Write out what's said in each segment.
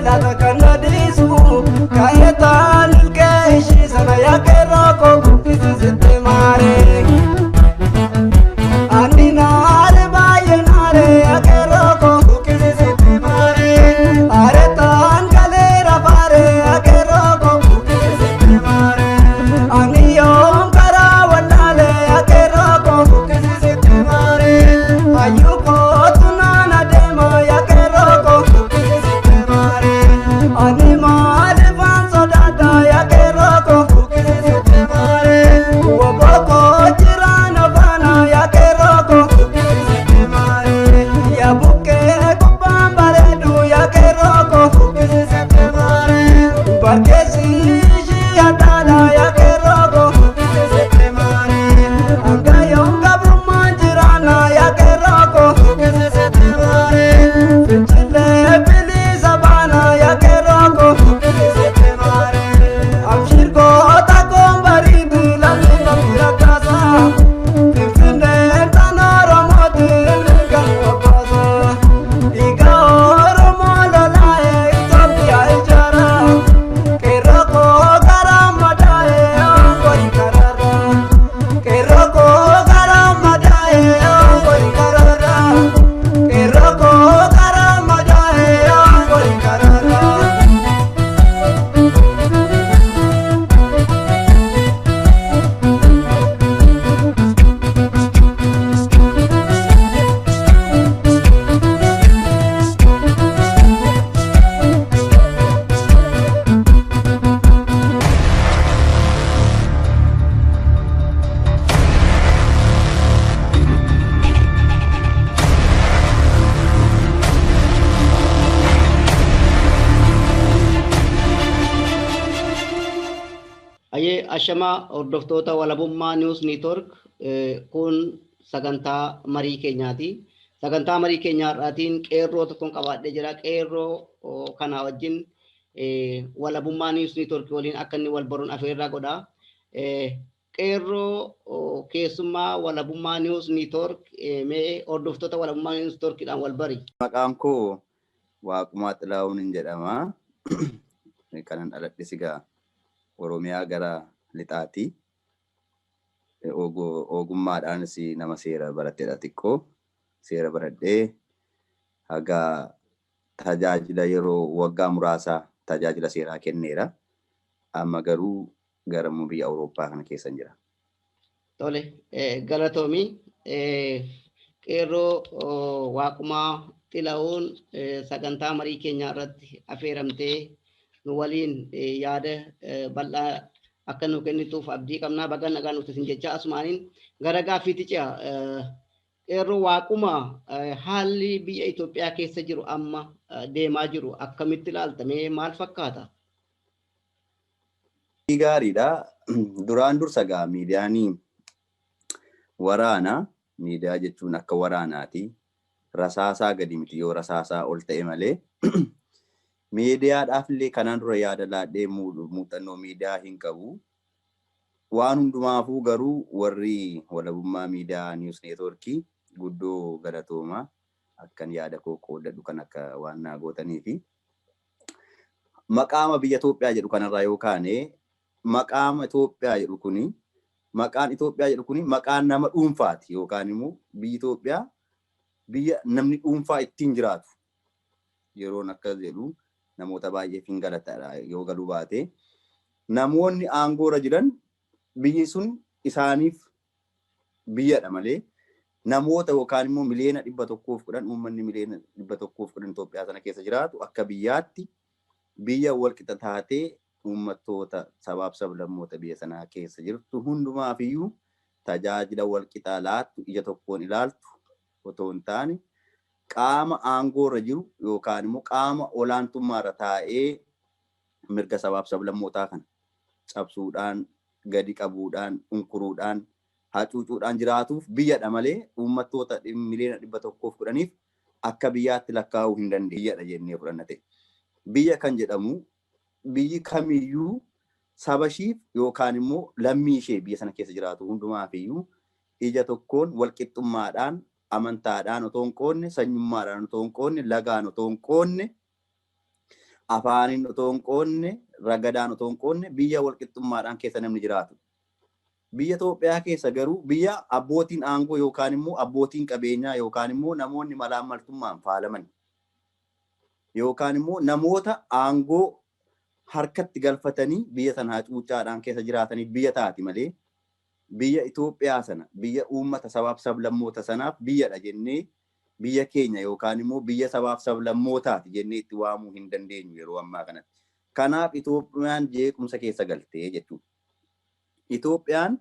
laata kan na dhiisu kaayetaan ilkee ishii sana yaa qeerroo koo buqqisi sitti maaree. Ani naare baay'ee naare yaa qeerroo koo buqqisi sitti maaree. Aretaan galeera faaree yaa qeerroo koo buqqisi sitti maaree. Ani yoom karaa wallaalee yaa qeerroo koo buqqisi sitti maaree. Hayyuu kootu naan adeema yaa qeerroo koo buqqisi sitti maaree. Ani maaliifan sodaadha yaa qeerroo koo buqqisi sitti maaree. Woboo koo jiraan afaana yaa qeerroo koo buqqisi sitti maaree. Yaa buqqee gubbaan bareedu yaa qeerroo koo buqqisi sitti maaree. Barkeessi ishii addaadha yaa qeerroo koo buqqisi sitti maaree. Hanga yoom gabrummaan jiraanna yaa qeerroo koo buqqisi sitti maaree. Finfinnee bilisa baana yaa qeerroo koo buqqisi sitti maaree. Abshir goota gombariitu lammi bira kaasa. Finfinneen tan Oromooti ilmi kan obbaasa. Dhiiga Oromoo lolaa'ee Itoophiyaa ijaara. Qeerroo koo karaa madaa'ee onkori karaara. Qeerroo koo karaa madaa'ee onkori karaara. Qeerroo koo karaa madaa'ee onkori karaara. Ayyee ashamaa hordoftoota walabummaa News Network kun sagantaa marii keenyaati. Sagantaa marii keenyaa har'aatiin qeerroo tokkoon qabaadhee jira. Qeerroo kana wajjin walabummaa News Network waliin akka inni wal baruun afeerraa godha. Qeerroo keessummaa walabummaa News Network mee hordoftoota walabummaa News Networkidhaan wal bari. Maqaan koo Waaqumaa Xilahuun jedhama. Kanan dhaladhes egaa Oromiyaa gara lixaati. Ogummaadhaanis nama seera baratedha xiqqoo. Seera baradhee haga tajaajila yeroo waggaa muraasaa tajaajila seeraa kenneera. Amma garuu gara biyya Awurooppaa kana keessan jira. Tole, galatoomi. Qeerroo Waaqumaa Xilahuun sagantaa marii keenyaa irratti afeeramtee nu waliin yaada bal'aa akka nu kennituuf abdii qabnaa. Baga nagaan nuti isin jechaa asumaaniin gara gaaffiitti ce'a. Qeerroo Waaquma, haalli biyya Itoophiyaa keessa jiru amma deemaa jiru akkamitti ilaalta? Maal fakkaata? Gaariidha. Duraan dursa gaa miidiyaan waraana, miidiyaa jechuun akka waraanaati. Rasaasaa gadi miti yoo rasaasaa ol ta'e malee. Miidiyaadhaaf illee kanaan dura yaada laadhee muuxannoo miidiyaa hin qabu. Waan hundumaafuu garuu warri walabummaa miidiyaa News Networkii guddoo galatooma akkan yaada koo qoodadhu kan akka waan naa gootaniifi. Maqaama biyya Itoophiyaa jedhu kanarraa yoo kaane, maqaama Itoophiyaa jedhu kuni, maqaan Itoophiyaa jedhu kuni maqaan nama dhuunfaati yookaan immoo biyyi Itoophiyaa biyya namni dhuunfaa ittiin jiraatu. Yeroon akkas jedhu namoota baay'eef hin galatadha yoo galuu baate. Namoonni aangoorra jiran biyyi sun isaaniif biyyadha malee namoota yookaan immoo 110,000,000, uummanni 110,000,000 Itoophiyaa sana keessa jiraatu akka biyyaatti biyya walqixa taatee uummattoota sabaaf sablammoota biyya sanaa keessa jirtu hundumaafiyyuu tajaajila walqixaa laattu, ija tokkoon ilaaltu otoo hin taane, qaama aangoorra jiru yookaan immoo qaama olaantummaarra taa'ee mirga sabaaf sablammootaa kana cabsuudhaan, gadi qabuudhaan, unkuruudhaan, hacuucuudhaan jiraatuuf biyyadha malee uummattoota 110,000,000f akka biyyaatti lakkaa'uu hin dandeenye biyyadha jennee fudhanna ta'e. Biyya kan jedhamu biyyi kamiyyuu saba ishiif yookaan immoo lammii ishee biyya sana keessa jiraatu hundumaafiyyuu ija tokkoon walqixxummaadhaan, amantaadhaan otoo hin qoodne, sanyummaadhaan otoo hin qoodne, lagaan otoo hin qoodne, Afaaniin otoo hin qoodne, ragadaan otoo hin qoodne biyya walqixxummaadhaan keessa namni jiraatu. Biyya Itoophiyaa keessa garuu biyya abbootiin aangoo yookaan immoo abbootiin qabeenyaa yookaan immoo namoonni malaammaltummaan faalaman yookaan immoo namoota aangoo harkatti galfatanii biyya sana hacuuccaadhaan keessa jiraataniif biyya taati malee biyya Itoophiyaa sana biyya uummata sabaaf sablammoota sanaaf biyyadha jennee biyya keenya yookaan immoo biyya sabaaf sablammootaati jennee itti waamuu hin dandeenyu yeroo ammaa kanatti. Kanaaf Itoophiyaan jeequmsa keessa galtee jechuudha. Itoophiyaan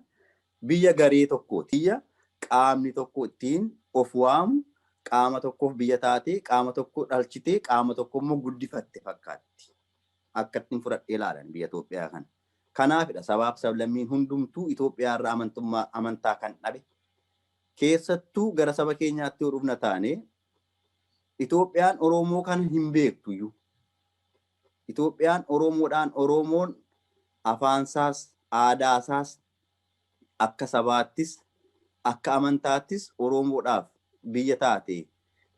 biyya garee tokkooti. Biyya qaamni tokko ittiin of waamu, qaama tokkoof biyya taatee, qaama tokko dhalchitee, qaama tokko immoo guddifatte fakkaatti. Akka ittiin fudhadhee ilaalan biyya Itoophiyaa kana. Kanaafidha sabaaf sablammiin hundumtuu Itoophiyaa irraa amantummaa amantaa kan dhabe. Keessattuu gara saba keenyaatti yoo dhufna taane Itoophiyaan Oromoo kana hin beektuyyuu. Itoophiyaan Oromoodhaan Oromoon afaansaas aadaasaas akka sabaattis akka amantaattis Oromoodhaaf biyya taate,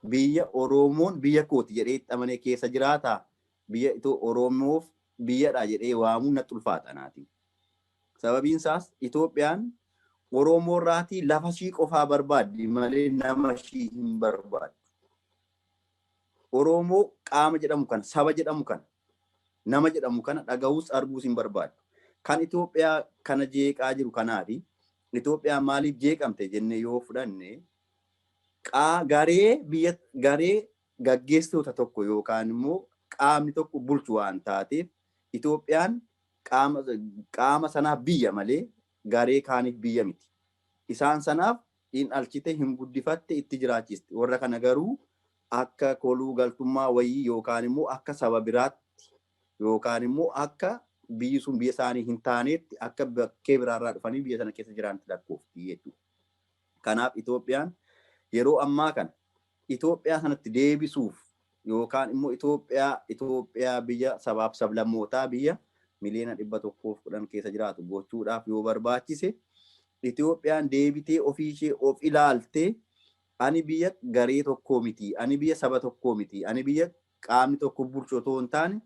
biyya Oromoon biyya kooti jedhee itti amanee keessa jiraata, biyya Oromoof biyyadha jedhee waamuu natti ulfaata naati. Sababiin isaas Itoophiyaan Oromoo irraatii lafa ishii qofaa barbaaddi malee nama ishii hin barbaaddu. Oromoo qaama jedhamu kana, saba jedhamu kana, nama jedhamu kana dhaga'uus arguus hin barbaaddu. Kan Itoophiyaa kana jeeqaa jiru kanaafi Itoophiyaan maaliif jeeqamte jennee yoo fudhanne garee biyya garee gaggeessitoota tokko yookaan immoo qaamni tokko bulchu waan taateef Itoophiyaan qaama sanaaf biyya malee garee kaaniif biyya miti. Isaan sanaaf hin dhalchite, hin guddifatte, itti jiraachiste. Warra kana garuu akka koluu galtummaa wayii yookaan immoo akka saba biraatti yookaan immoo akka biyyi sun biyya isaanii hin taanetti akka bakkee biraarraa dhufanii biyya sana keessa jiraanitti lakkoofti jechuudha. Kanaaf Itoophiyaan yeroo ammaa kana Itoophiyaa sanatti deebisuuf yookaan immoo Itoophiyaa biyya sabaaf sablammootaa biyya 110,000,000 keessa jiraatu gochuudhaaf yoo barbaachise Itoophiyaan deebitee ofii ishee of ilaaltee ani biyya garee tokkoo miti, ani biyya saba tokkoo miti, ani biyya qaamni tokko bulchu otoo hin taane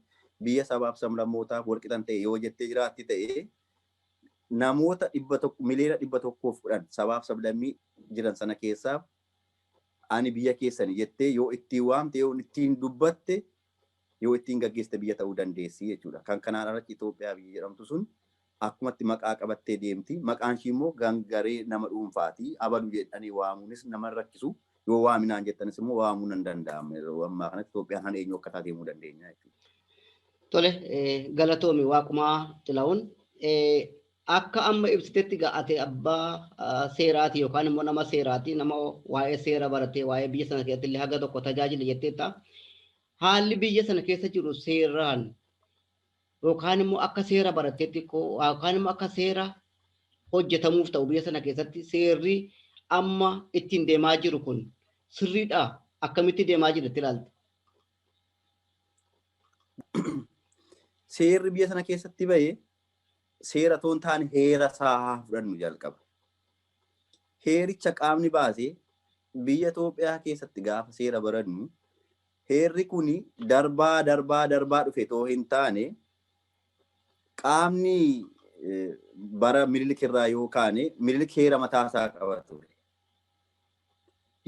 biyya sabaaf sablammootaaf walqixan ta'e yoo jettee jiraatti ta'e namoota 110,000,000 sabaaf sablammii jiran sana keessaa ani biyya keessani jettee yoo ittiin waamte, yoo ittiin dubbatte, yoo ittiin gaggeessite biyya ta'uu dandeessi jechuudha. Kan kanaan alatti Itoophiyaa biyya jedhamtu sun akkumatti maqaa qabattee deemti. Maqaan ishii immoo garee nama dhuunfaati. Abalu jedhanii waamuunis nama rakkisu. Yoo waaminaan jettanis immoo waamuu nan danda'ama. Yeroo ammaa kanatti Itoophiyaan han eenyu akka taate himuu dandeenya jechuudha. Tole, galatoomi Waaqumaa Xila'uun. Akka amma ibsitetti ati abbaa seeraati yookaan immoo nama seeraati, nama waa'ee seera baratee waa'ee biyya sana keessatti illee haga tokko tajaajila jetteetta. Haalli biyya sana keessa jiru seeraan yookaan immoo akka seera baratteetti yookaan immoo akka seera hojjetamuuf ta'u biyya sana keessatti seerri amma ittiin deemaa jiru kun sirriidha, akkamitti deemaa jira itti ilaalta? Seerri biyya sana keessatti bahee seera otoo hin taane heera isaa haa fudhannu jalqaba. Heericha qaamni baasee biyya Itoophiyaa keessatti gaafa seera barannu heerri kuni darbaa darbaa darbaa dhufe otoo hin taane qaamni bara Minilik irraa yoo kaane Minilik heera mataa isaa qaba ture.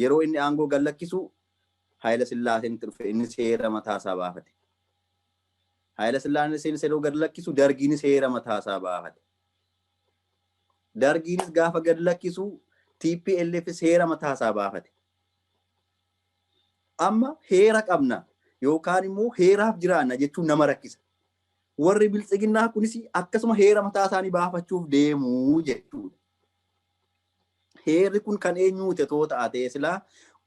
Yeroo inni aangoo gad lakkisu Haayila Sillaaseen itti dhufe, inni seera mataa isaa baafate. Haayila Sillaaseen yeroo gad lakkisu Dargiinis heera mataa isaa baafate. Dargiinis gaafa gad lakkisu TPLF seera mataa isaa baafate. Amma heera qabna yookaan immoo heeraaf jiraanna jechuun nama rakkisa. Warri biltsiginnaa kunis akkasuma heera mataa isaanii baafachuuf deemuu jechuudha. Heerri kun kan eenyuuti otoo taatee silaa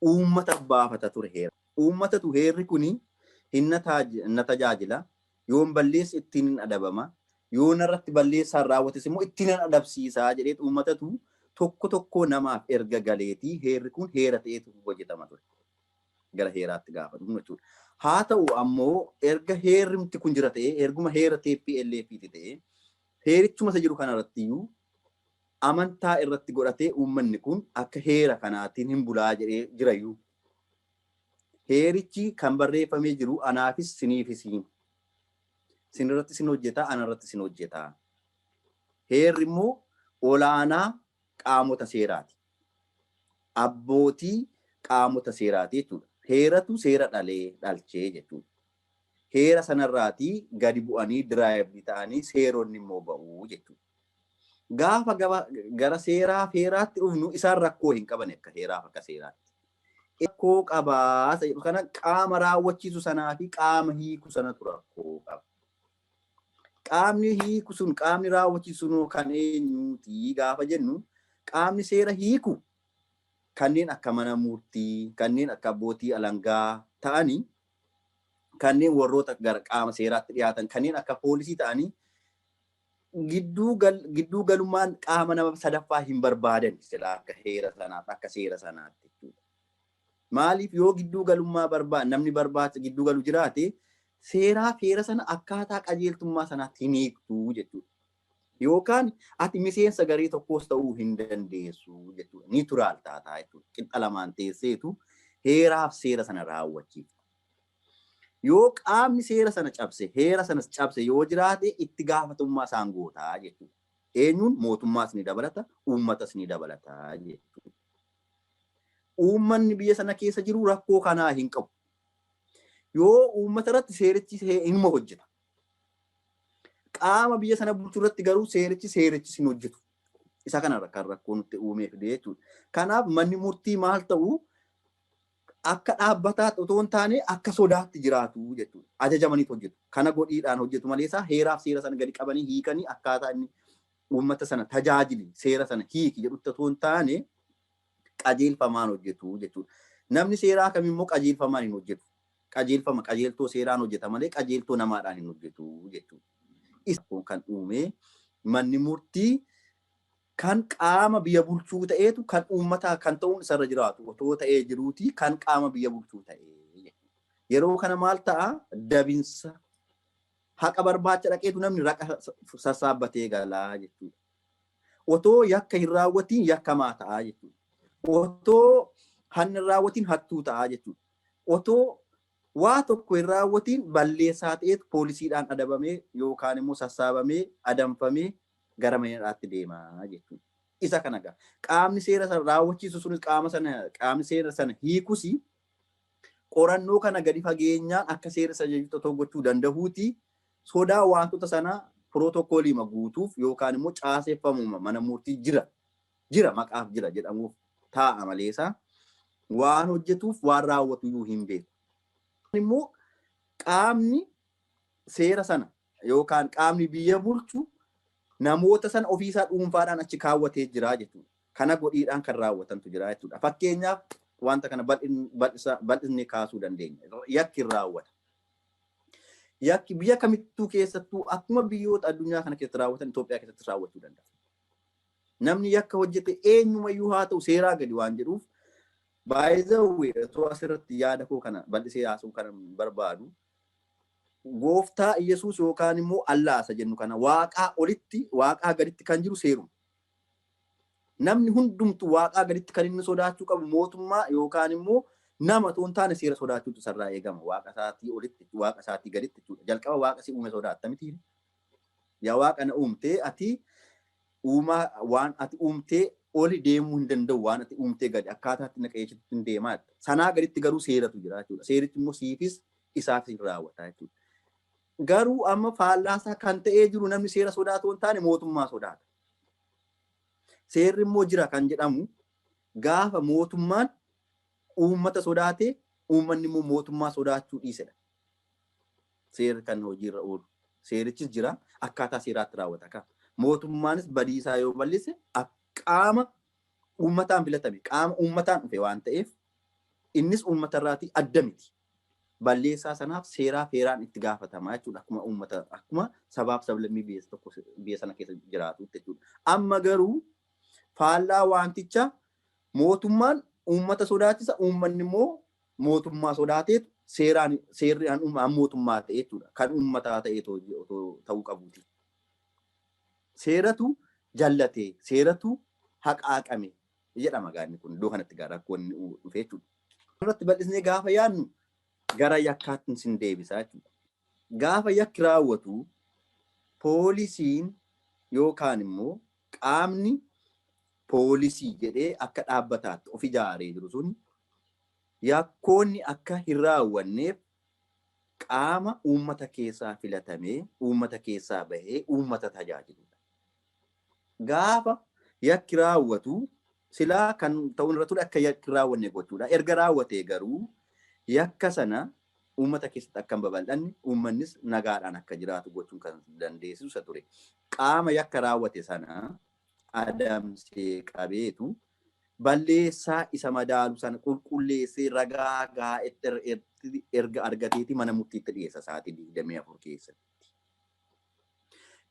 uummata baafata ture heera. Uummatatu heerri kuni hin na tajaajila, yoon balleesse ittiin hin adabama, yoo narratti balleessaan raawwates immoo ittiin hin adabsiisaa jedheet uummatatu tokko tokkoo namaaf erga galeetii heerri kun heera ta'eetu hojjetama ture. Gara heeraatti gaafa dhufnu jechuudha. Haa ta'u ammoo erga heerrimti kun jira ta'ee, erguma heera TPLF ta'ee, heerichuma isa jiru kanarratti iyyuu amantaa irratti godhatee uummanni kun akka heera kanaatiin hin bulaa jedhee jirayyuu. Heerichi kan barreeffamee jiru anaafis siniifis. Isin irratti sin hojjetaa, ana irratti sin hojjetaa. Heerri immoo olaanaa qaamota seeraati. Abbootii qaamota seeraati jechuudha. Heeratu seera dhalee dhalchee jechuudha. Heera sanarraatii gadi bu'anii derive ta'anii seeronni immoo ba'uu jechuudha. Gaafa gara seeraa heeraatti dhufnu isaan rakkoo hin qaban akka heeraaf akka seeraatti. Rakkoo qabaa kana qaama raawwachiisu sanaa fi qaama hiiku sanatu rakkoo qaba. Qaamni hiiku sun, qaamni raawwachiisu sun kan eenyuuti gaafa jennu, qaamni seera hiiku kanneen akka mana murtii, kanneen akka abbootii alangaa ta'anii, kanneen warroota gara qaama seeraatti dhiyaatan, kanneen akka poolisii ta'anii, gidduu galummaan qaama nama sadaffaa hin barbaadan sila akka heera sanaaf akka seera sanaatti jechuudha. Maaliif? Yoo gidduu galummaa barbaad namni barbaada gidduu galu jiraate, seeraaf heera sana akkaataa qajeeltummaa sanaatti hin hiiktuu jechuudha. Yookaan ati miseensa garee tokkos ta'uu hin dandeessu jechuudha. Neutral taataa jechuudha. Qixxa lamaan teesseetu heeraaf seera sana raawwachiifta. Yoo qaamni seera sana cabse, heera sanas cabse yoo jiraate, itti gaafatamummaa isaan gootaa jechuudha. Eenyuun? Mootummaas ni dabalata, uummatas ni dabalata jechuudha. Uummanni biyya sana keessa jiru rakkoo kanaa hin qabu. Yoo uummata irratti seerichi inuma hojjeta. Qaama biyya sana bulchuu irratti garuu seerichi hin hojjetu. Isa kana kan rakkoo nutti uumee fide jechuudha. Kanaaf manni murtii maal ta'u, akka dhaabbataatti otoo hin taane akka sodaatti jiraatu jechuudha. Ajajamaniit hojjetu. Kana godhiidhaan hojjetu malee isaa heeraaf seera sana gadi qabanii hiikanii akkaataa inni uummata sana tajaajili, seera sana hiiki jedhutti otoo hin taane qajeelfamaan hojjetu jechuudha. Namni seeraa kamimmoo qajeelfamaan hin hojjetu. Qajeelfama qajeeltoo seeraan hojjeta malee qajeeltoo namaadhaan hin hojjetu jechuudha. Isa kan uume manni murtii kan qaama biyya bulchuu ta'eetu kan uummataa kan ta'uun isarra jiraatu otoo ta'ee jiruuti kan qaama biyya bulchuu ta'ee. Yeroo kana maal ta'a? Dabinsa haqa barbaacha dhaqeetu namni raqa sassaabbatee galaa jechuudha. Otoo yakka hin raawwatiin yakkamaa ta'aa jechuudha. Otoo hanna hin raawwatiin hattuu ta'aa jechuudha. Otoo waa tokko hin raawwatiin balleessaa ta'eetu poolisiidhaan adabamee yookaan immoo sassaabamee adamfamee gara mana hidhaatti deemaa jechuudha. Isa kana gaa qaamni seera sana raawwachiisu sunis, qaama sana qaamni seera sana hiikus, qorannoo kana gadi fageenyaan akka seera isa ajajutti otoo gochuu danda'uuti, sodaa wantoota sana pirootokooliima guutuuf yookaan immoo caaseeffamuma mana murtii jira jira maqaaf jira jedhamuuf taa'a maleesa waan hojjetuuf waan raawwatu iyyuu hin beeku. Immoo qaamni seera sana yookaan qaamni biyya bulchu namoota sana ofiisaa dhuunfaadhaan achi kaawwatee jira jechuudha. Kana godhiidhaan kan raawwatantu jira jechuudha. Fakkeenyaaf, wanta kana bal'isnee kaasuu dandeenya. Yakki hin raawwata. Yakki biyya kamittuu keessattuu akkuma biyyoota addunyaa kana keessatti raawwatan Itoophiyaa keessatti raawwachuu danda'a. Namni yakka hojjete eenyumayyuu haa ta'u seeraa gadi waan jedhuuf, baay'ee otoo asirratti yaada koo kana bal'isee haasa'uu kana barbaadu, gooftaa Iyyasuus yookaan immoo Allah isa jennu kana, waaqaa olitti, waaqaa gaditti kan jiru seeruma. Namni hundumtu waaqaa gaditti kan inni sodaachuu qabu mootummaa yookaan immoo nama otoo hin taane seera sodaachuutu isarraa eegama. Waaqa isaatii olitti, waaqa isaatii gaditti jechuudha. Jalqaba waaqa si uume sodaatta miti? Yaa waaqa na uumtee, ati uumaa waan ati uumtee oli deemuu hin danda'u, waan ati uumtee gadi akkaataa itti na qajeelchitutti hin deemaa. Sanaa gaditti garuu seeratu jira jechuudha. Seerichi immoo siifis isaafis hin raawwata jechuudha. Garuu amma faallaasaa kan ta'ee jiru, namni seera sodaatu hin taane mootummaa sodaata. Seerri immoo jira kan jedhamu gaafa mootummaan uummata sodaate, uummanni immoo mootummaa sodaachuu dhiisedha. Seerri kan hojiirra oolu. Seerichis jira, akkaataa seeraatti raawwata kan. Mootummaanis badiisaa yoo bal'ise, qaama uummataan filatame, qaama uummataan dhufe waan ta'eef, innis uummatarraatii adda miti. Balleessaa sanaaf seeraa feeraan itti gaafatama jechuudha. Akkuma uummata, akkuma sabaaf sablammii biyya tokko, biyya sana keessa jiraatutti jechuudha. Amma garuu faallaa wanticha, mootummaan uummata sodaachisa, uummanni immoo mootummaa sodaateetu seeraan seerri mootummaa ta'e jechuudha. Kan uummataa ta'e otoo ta'uu qabuuti. Seeratu jallatee, seeratu haqaaqame jedhama gaanni kun iddoo kanatti gaa rakkoon inni dhufe jechuudha. Irratti bal'isnee gaafa yaadnu gara yakkaatti sin deebisa jechuudha. Gaafa yakki raawwatu poolisiin yookaan immoo qaamni poolisii jedhee akka dhaabbataatti of ijaaree jiru sun yakkoonni akka hin raawwanneef qaama uummata keessaa filatamee uummata keessaa bahee uummata tajaajiludha. Gaafa yakki raawwatu silaa kan ta'uun irra ture akka yakki raawwanne gochuudha. Erga raawwatee garuu yakka sana uummata keessatti akka hin babal'anne, uummannis nagaadhaan akka jiraatu gochuun kan dandeessisu isa ture. Qaama yakka raawwate sana adamsee qabeetu balleessaa isa madaalu sana qulqulleessee ragaa gahaa erga argateeti mana murtiitti dhiyeessa sa'aatii 24 keessatti.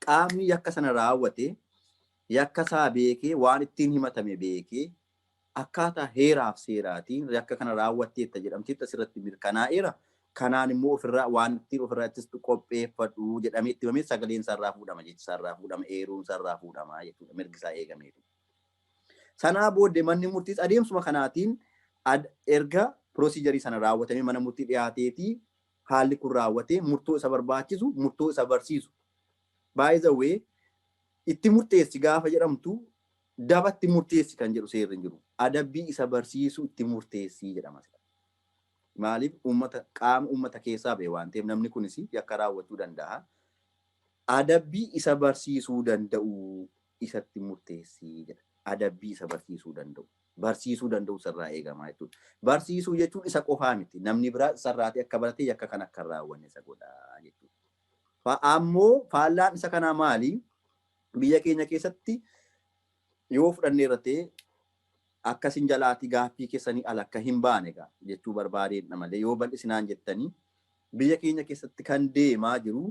Qaamni yakka sana raawwate yakka isaa beekee, waan ittiin himatame beekee, akkaataa heeraaf seeraatiin yakka kana raawwatteetta jedhamteetta asirratti mirkanaa'eera. Kanaan immoo ofirraa waan ittiin ofirraa ittistu qopheeffadhu jedhamee itti himamee sagaleen isaarraa fuudhama, jechi isaarraa fuudhama, eeruun isaarraa fuudhama jechuudha, mirgi isaa eegameetu. Sanaa booddee manni murtiis adeemsuma kanaatiin erga pirosiijarii sana raawwatamee mana murtii dhiyaateetii haalli kun raawwatee murtoo isa barbaachisu, murtoo isa barsiisu. By the way, itti murteessi gaafa jedhamtu dabatti murteessi kan jedhu seerri hin jiru. Adabbii isa barsiisu itti murteessii jedhama. Maaliif? Uummata, qaama uummata keessaa ba'e waan ta'eef namni kunis yakka raawwachuu danda'a. Adabbii isa barsiisuu danda'u isatti murteessii jedha. Adabbii isa barsiisuu danda'u. Barsiisuu danda'u sirraa eegamaa jechuudha. Barsiisuu jechuun isa qofaa miti. Namni biraa sarraatii akka barate yakka kan akka hin raawwanne isa godha jechuudha. Ammoo faallaan isa kanaa maali? Biyya keenya keessatti yoo fudhannee irra ta'e akkasin jalaatii gaaffii keessanii ala akka hin baane egaa jechuu barbaadeen malee, yoo bal'isinaan jettanii biyya keenya keessatti kan deemaa jiru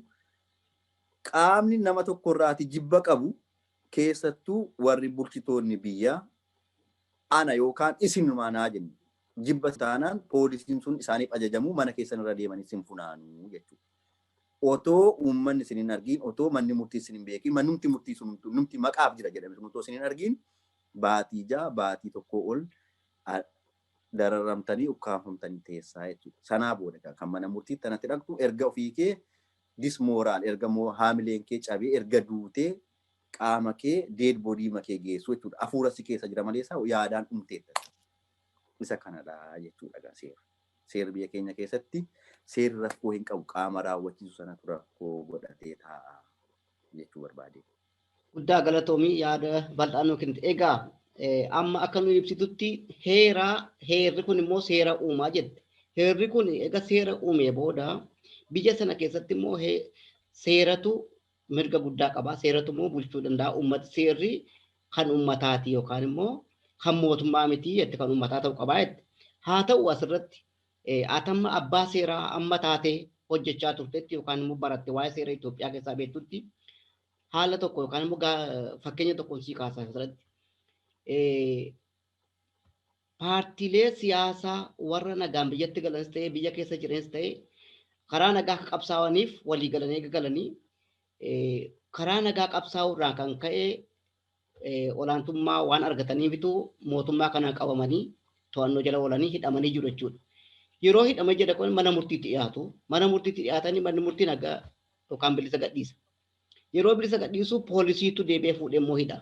qaamni nama tokkorraati jibba qabu, keessattuu warri bulchitoonni biyyaa ana yookaan isinumaa naa jennu jibba taanaan poolisiin sun isaaniif ajajamuu mana keessan irra deemanii sin funaanuu jechuudha. Otoo uummanni isin hin argiin, otoo manni murtii isin hin beekin, mannumti murtii sun numti maqaaf jira jedhame sun otoo isin hin argiin baatii 6, baatii 1 ol dararamtanii ukkaanfamtanii teessaa jechuudha. Sanaa booda kan mana murtii tanatti dhaqxu erga ofii kee dismoral, erga haamileen kee cabee, erga duutee qaama kee dead body makee geessu jechuudha. Hafuura si keessa jira malee isaa yaadaan dhumteetta. Isa kanadha jechuudha seera. Seerri biyya keenya keessatti seerri rakkoo hin qabu, qaama raawwachiisu sanatu rakkoo godhatee taa'a jechuu barbaade. Guddaa galatoomii, yaada bal'aa nuu kennite. Egaa amma akka nu ibsitutti heera, heerri kun immoo seera uumaa jette. Heerri kun egaa seera uumee booda biyya sana keessatti immoo seeratu mirga guddaa qaba. Seeratu immoo bulchuu danda'a. Uummati seerri kan uummataati yookaan immoo kan mootummaa miti jette, kan uummataa ta'uu qabaa jette. Haa ta'u, asirratti atamma abbaa seeraa amma taatee hojjechaa turtetti yookaan immoo baratte waa'ee seera Itoophiyaa keessaa beektutti haala tokko yookaan immoo fakkeenya tokkoon sii kaasaa asirratti. Paartiilee siyaasaa warra nagaan biyyatti galanis ta'ee biyya keessa jiranis ta'ee karaa nagaa akka qabsaa'aniif walii galanii galanii karaa nagaa qabsaa'uu irraa kan ka'e olaantummaa waan argataniifitu mootummaa kanaan qabamanii to'annoo jala oolanii hidhamanii jiru jechuudha. Yeroo hidhamee jedha kun mana murtiitti dhiyaatu. Mana murtiitti dhiyaatanii manni murtii nagaa yookaan bilisa gadhiisa. Yeroo bilisa gadhiisu poolisiitu deebi'ee fuudhee immoo hidha.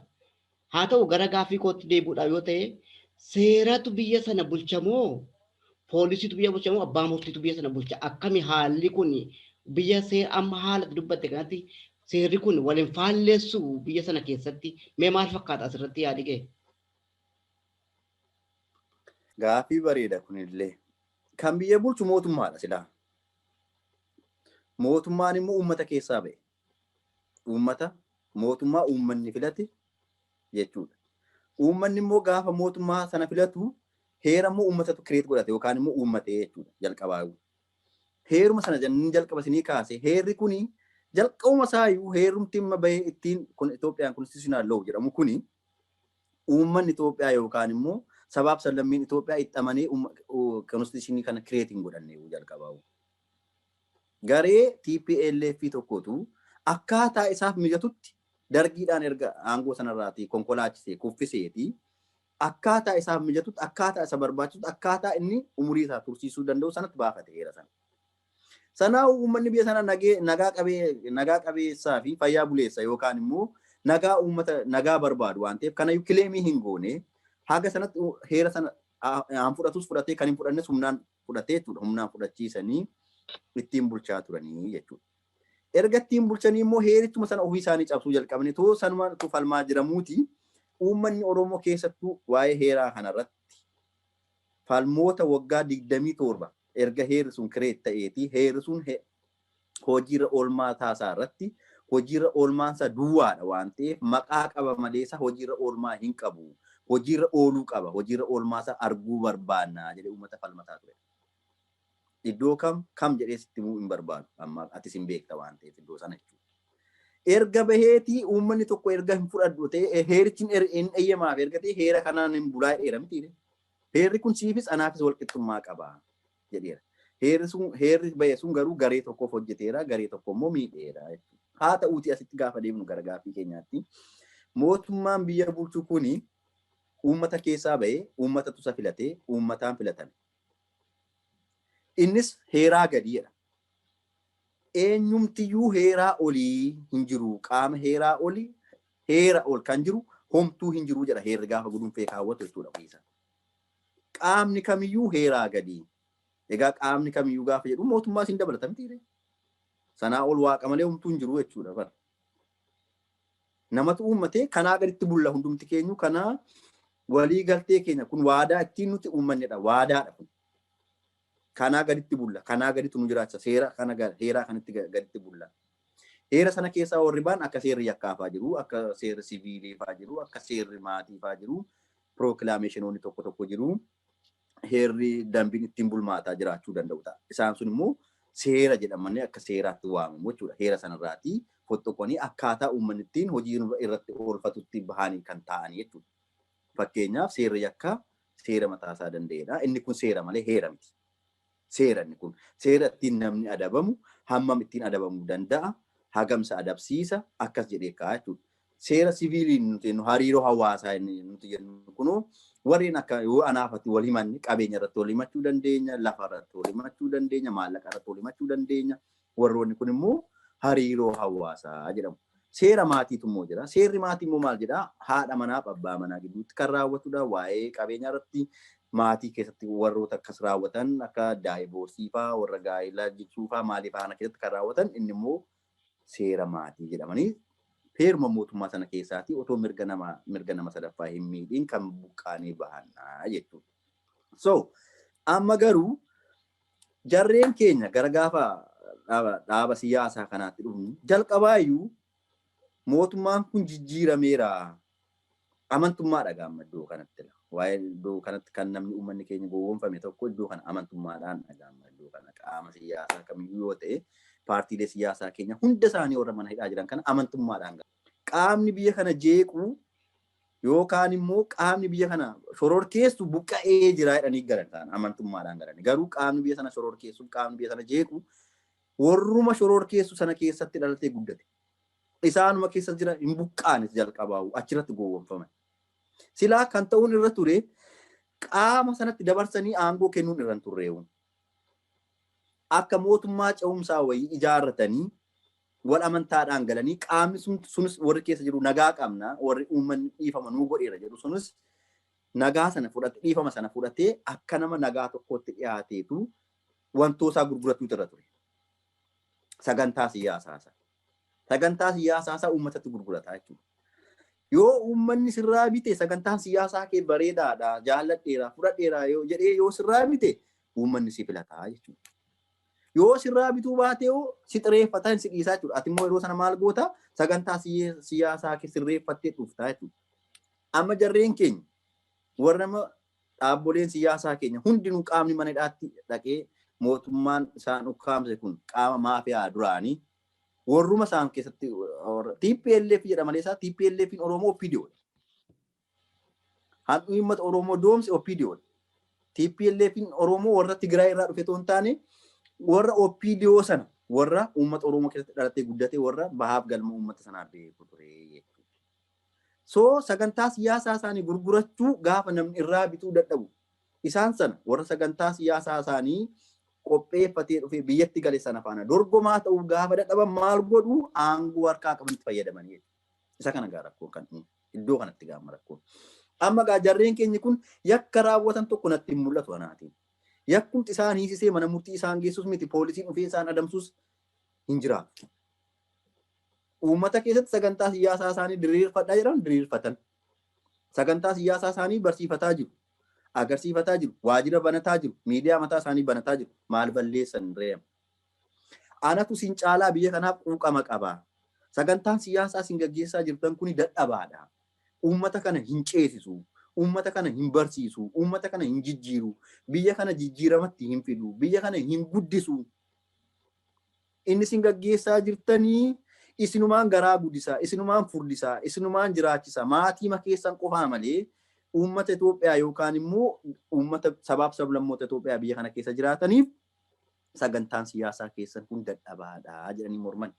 Haa ta'u, gara gaaffii kootti deebi'uudhaaf yoo ta'e, seeratu biyya sana bulchamoo, poolisiitu biyya bulchamoo, abbaa murtiitu biyya sana bulcha? Akkami haalli kun biyya seera amma haala dubbatte kanatti seerri kun waliin faalleessu biyya sana keessatti mee maal fakkaata asirratti yaadi kee? Gaaffii bareeda kunillee. Kan biyya bulchu mootummaadha silaa. Mootummaan immoo uummata keessaa ba'e. Uummata, mootummaa uummanni filate jechuudha. Uummanni immoo gaafa mootummaa sana filatu heera immoo uummatatu create godhate yookaan immoo uummate jechuudha jalqabaa. Heeruma sana jennee jalqaba isinii kaase, heerri kuni jalqabuma isaayyuu heerumti amma bahee ittiin kun Itoophiyaan constitutional law jedhamu kuni uummanni Itoophiyaa yookaan immoo sabaaf sablammiin Itoophiyaa itti amanee constitutionii kana create hin godhanne jalqabaa. Garee TPLF tokkotu akkaataa isaaf mijatutti dargiidhaan erga aangoo sanarraatii konkolaachisee kuffiseeti akkaataa isaaf mijatutti, akkaataa isa barbaachisutti, akkaataa inni umurii isaa tursiisuu danda'u sanatti baafate heera sana. Sanaa uummanni biyya sanaa nagaa qabeessaa fi fayyaa buleessa yookaan immoo nagaa uummata nagaa barbaadu waan ta'eef kanayyuu claim hin goone. Haga sanatti heera sana aan fudhatus fudhatee, kan hin fudhannes humnaan fudhatee jechuudha. Humnaan fudhachiisanii ittiin bulchaa turanii jechuudha. Erga ittiin bulchanii immoo heerichuma sana ofii isaanii cabsuu jalqabanii too sanuma falmaa jiramuuti, uummanni Oromoo keessattuu waa'ee heeraa kanarratti falmoota waggaa 27 erga heerri sun create ta'eeti, heerri sun hojiirra oolmaa taasaa irratti hojiirra oolmaansa duwwaadha waan ta'eef, maqaa qaba maleessa hojiirra oolmaa hin qabu. Hojiirra ooluu qaba. Hojiirra oolmaasaa arguu barbaanna jedhee uummata falmataa ture. Iddoo kam kam jedhee sitti himuu hin barbaadu. Amma atis hin beekta waan ta'eef iddoo sana jechuudha. Erga baheetii uummanni tokko erga hin fudhadhu ta'e, heerichi hin eeyyamaaf erga ta'e, heera kanaan hin bulaa jedheera miti. Heerri kun siifis anaafis wal qixxummaa qaba jedheera. Heerri sun, heerri bahe sun garuu garee tokkoof hojjeteera, garee tokko immoo miidheera. Haa ta'uuti, asitti gaafa deemnu gara gaaffii keenyaatti, mootummaan biyya bulchu kuni uummata keessaa bahee, uummata tusa filatee, uummataan filatame. Innis heeraa gadiidha. Eenyumtiyyuu heeraa olii hin jiru. Qaama heeraa olii, heera ol kan jiru homtuu hin jiru jedha heerri gaafa gudunfee kaawwatu jechuudha ofiisa. Qaamni kamiyyuu heeraa gadii. Egaa qaamni kamiyyuu gaafa jedhu mootummaa isin dabalata mitiire. Sanaa ol waaqa malee homtuu hin jiru jechuudha bara. Namatu uummatee kanaa gaditti bulla hundumti keenyu, kanaa walii galtee keenya kun, waadaa ittiin nuti uummannedha. Waadaadha kun. Kanaa gaditti bulla. Kanaa gaditti nu jiraachisa. Seera kana, heeraa kanatti gaditti bulla. Heera sana keessaa warri ba'an akka seerri yakkaafaa jiru, akka seerri siviiliifaa jiru, akka seerri maatiifaa jiru, proclamationoonni tokko tokko jiru. Heerri dambiin ittiin bulmaataa jiraachuu danda'u ta'a. Isaan sun immoo seera jedhamanii akka seeraatti waamamu jechuudha. Heera sanarraatii fottoqanii akkaataa uummanni ittiin hojii irratti oolfatutti bahanii kan ta'anii jechuudha. Fakkeenyaaf, seerri yakkaa seera mataasaa danda'edha. Inni kun seera malee heera miti. Seera inni kun. Seera ittiin namni adabamu, hammam ittiin adabamuu danda'a, hagamsa adabsiisa, akkas jedhee kaa'a jechuudha. Seera siviilii nuti jennu, hariiroo hawaasaa nuti jennu kunoo, warreen akka yoo anaafatti wal himanne, qabeenya irratti wal himachuu dandeenya, lafa irratti wal himachuu dandeenya, maallaqa irratti wal himachuu dandeenya. Warroonni kun immoo hariiroo hawaasaa jedhamu. Seera maatiitu immoo jira. Seerri maatii immoo maal jedhaa? Haadha manaaf abbaa manaa gidduutti kan raawwatudha. Waa'ee qabeenyaa irratti, maatii keessatti warroota akkas raawwatan, akka divorce fa'aa, warra gaa'ela jigsuu fa'aa, maalii fa'aa kana keessatti kan raawwatan, inni immoo seera maatii jedhamanii heeruma mootummaa sana keessaatii otoo mirga nama sadaffaa hin miidhiin kan buqqaanii bahan jechuudha. So amma garuu jarreen keenya gara gaafa dhaaba siyaasaa kanaatti dhufnu, jalqabaayyuu mootummaan kun jijjiirameera. Amantummaadha gaamma iddoo kanatti. Waa'ee iddoo kanatti kan namni uummanni keenya gowwoomfame tokko iddoo kana amantummaadhaan dhagaama, iddoo kana qaama siyaasaa kamiyyuu yoo ta'e, paartiilee siyaasaa keenya hunda isaanii warra mana hidhaa jiran kana amantummaadhaan. Qaamni biyya kana jeequu yookaan immoo qaamni biyya kana shororkeessu buqqa'ee jira jedhanii galan ta'an amantummaadhaan galan. Garuu qaamni biyya sana shororkeessu, qaamni biyya sana jeequ warruma shororkeessu sana keessatti dhalatee guddate. Isaanuma keessa jira, hin buqqaanis jalqabaa'u achirratti gowwoomfaman. Silaa kan ta'uun irra ture, qaama sanatti dabarsanii aangoo kennuun irra hin turreewu. Akka mootummaa ce'umsaa wayii ijaarratanii, wal amantaadhaan galanii, qaamni sunis warri keessa jiru nagaa qabna, warri uummanni dhiifama nuu godheera jedhu sunis nagaa sana fudhate, dhiifama sana fudhatee akka nama nagaa tokkotti dhiyaateetu wantoosaa gurguratuutu irra ture. Sagantaa siyaasaa sana. Sagantaa siyaasaa isaa uummatatti gurgurataa jechuudha. Yoo uummanni sirraa bite, sagantaan siyaasaa kee bareedaadha, jaalladheera, fudhadheera yoo jedhee yoo sirraa bite, uummanni si filataa jechuudha. Yoo sirraa bituu baate hoo, si xireeffatan, si dhiisaa jechuudha. Ati immoo yeroo sana maal goota? Sagantaa siyaasaa kee sirreeffattee dhuftaa jechuudha. Amma jarreen keenya warra nama dhaabboleen siyaasaa keenya hundinuu, qaamni mana hidhaatti dhaqee mootummaan isaan ukkaamse kun, qaama maafiyaa duraanii warruma isaan keessatti TPLF jedha malee isaa TPLF Oromoo OPDO dha. Handhuun uummata Oromoo doomse OPDO dha. TPLF Oromoo warra Tigraay irraa dhufe otoo hin taane, warra OPDO sana, warra uummata Oromoo keessatti dhalatee guddate, warra bahaaf galma uummata sanaa beeku ture jechuudha. So sagantaa siyaasaa isaanii gurgurachuu gaafa namni irraa bituu dadhabu, isaan sana warra sagantaa siyaasaa isaanii Qopheeffatee dhufee biyyatti gale sana faana dorgomaa ta'uu gaafa dadhaban maal godhu? Aangoo harkaa qabanitti fayyadamanii. Isa kana gaa rakkoo kan iddoo kanatti gaama rakkoon. Amma gaa jarreen keenya kun yakka raawwatan tokko natti hin mul'atu anaatiin. Yakkumti isaan hiisisee mana murtii isaan geessus miti, poolisiin dhufee isaan adamsus hin jiraatu. Uummata keessatti sagantaa siyaasaa isaanii diriirfadhaa jedhan diriirfatan. Sagantaa siyaasaa isaanii barsiifataa jiru. Agarsiifataa jiru. Waajjira banataa jiru. Miidiyaa mataa isaanii banataa jiru. Maal balleessan reema? Anatu sin caalaa biyya kanaaf quuqama qaba. Sagantaan siyaasaa sin gaggeessaa jirtan kuni dadhabaadha. Uummata kana hin ceesisu. Uummata kana hin barsiisu. Uummata kana hin jijjiiru. Biyya kana jijjiiramatti hin fidu. Biyya kana hin guddisu. Inni sin gaggeessaa jirtanii isinumaan garaa guddisaa, isinumaan furdisaa, isinumaan jiraachisaa, maatii keessan qofaa malee uummata Itoophiyaa yookaan immoo uummata sabaaf sablammoota Itoophiyaa biyya kana keessa jiraataniif sagantaan siyaasaa keessan kun dadhabaadha jedhanii morman.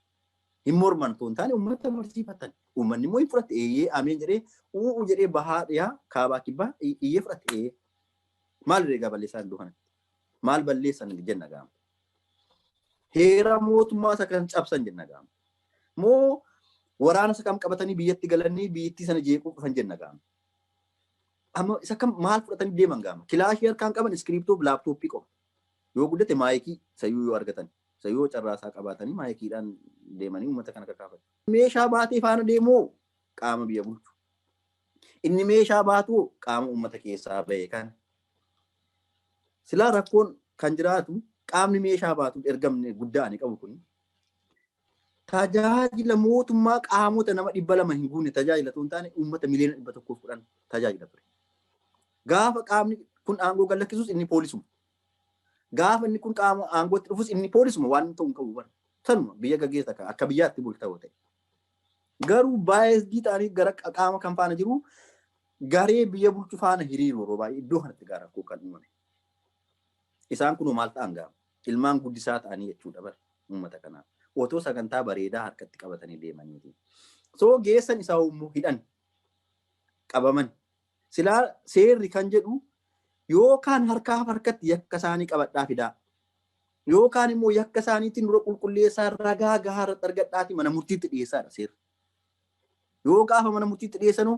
Hin morman otoo hin taane uummata barsiifatan. Uummanni immoo hin fudhatte, eeyyee ameen jedhee, u'u jedhee, bahaa dhiyaa kaabaa kibbaa iyyee fudhatte eeyyee. Maal herreegaa balleessaa iddoo kanatti? Maal balleessan jenna gaama? Heera mootummaa isa kan cabsan jenna gaama? Moo waraana isa kam qabatanii biyyatti galanii biyyattii sana jeequu dhufan jenna gaama? Amma isa kam maal fudhatanii deeman gaama? Kilaashii harkaan qaban, iskiriiptoo fi laaptooppii qofa. Yoo guddate maayikii sayyuu yoo argatan, sayyuu yoo carraasaa qabaatanii maayikiidhaan deemanii uummata kana kakaafatu. Meeshaa baatee faana deemoo qaama biyya bulchu. Inni meeshaa baatu qaama uummata keessaa bahe kana. Silaa rakkoon kan jiraatu qaamni meeshaa baatu ergamni guddaa ani qabu kun tajaajila mootummaa qaamota nama 200 hin guunne tajaajila otoo hin taane uummata miliyoona 110 tajaajila ture. Gaafa qaamni kun aangoo gad lakkisus inni poolisuma. Gaafa inni kun qaama aangootti dhufus inni poolisuma, waan ta'u hin qabu bara. Sanuma biyya gaggeessa akka biyyaatti bulta yoo ta'e. Garuu baay'ee ta'anii gara qaama kan faana jiru, garee biyya bulchu faana hiriiru yeroo baay'ee. Iddoo kanatti gara rakkoo kan uumame. Isaan kunoo maal ta'an gaama? Ilmaan guddisaa ta'anii jechuudha bara uummata kanaaf. Otoo sagantaa bareedaa harkatti qabatanii deemaniiti. So geessan isaa immoo hidhan, qabaman. Silaa seerri kan jedhu yookaan harkaaf harkatti yakka isaanii qabadhaa fidaa. Yookaan immoo yakka isaaniitiin dura qulqulleessaa, ragaa gahaa irratti argadhaati mana murtiitti dhiyeessaadha seerri. Yoo gaafa mana murtiitti dhiyeessanuu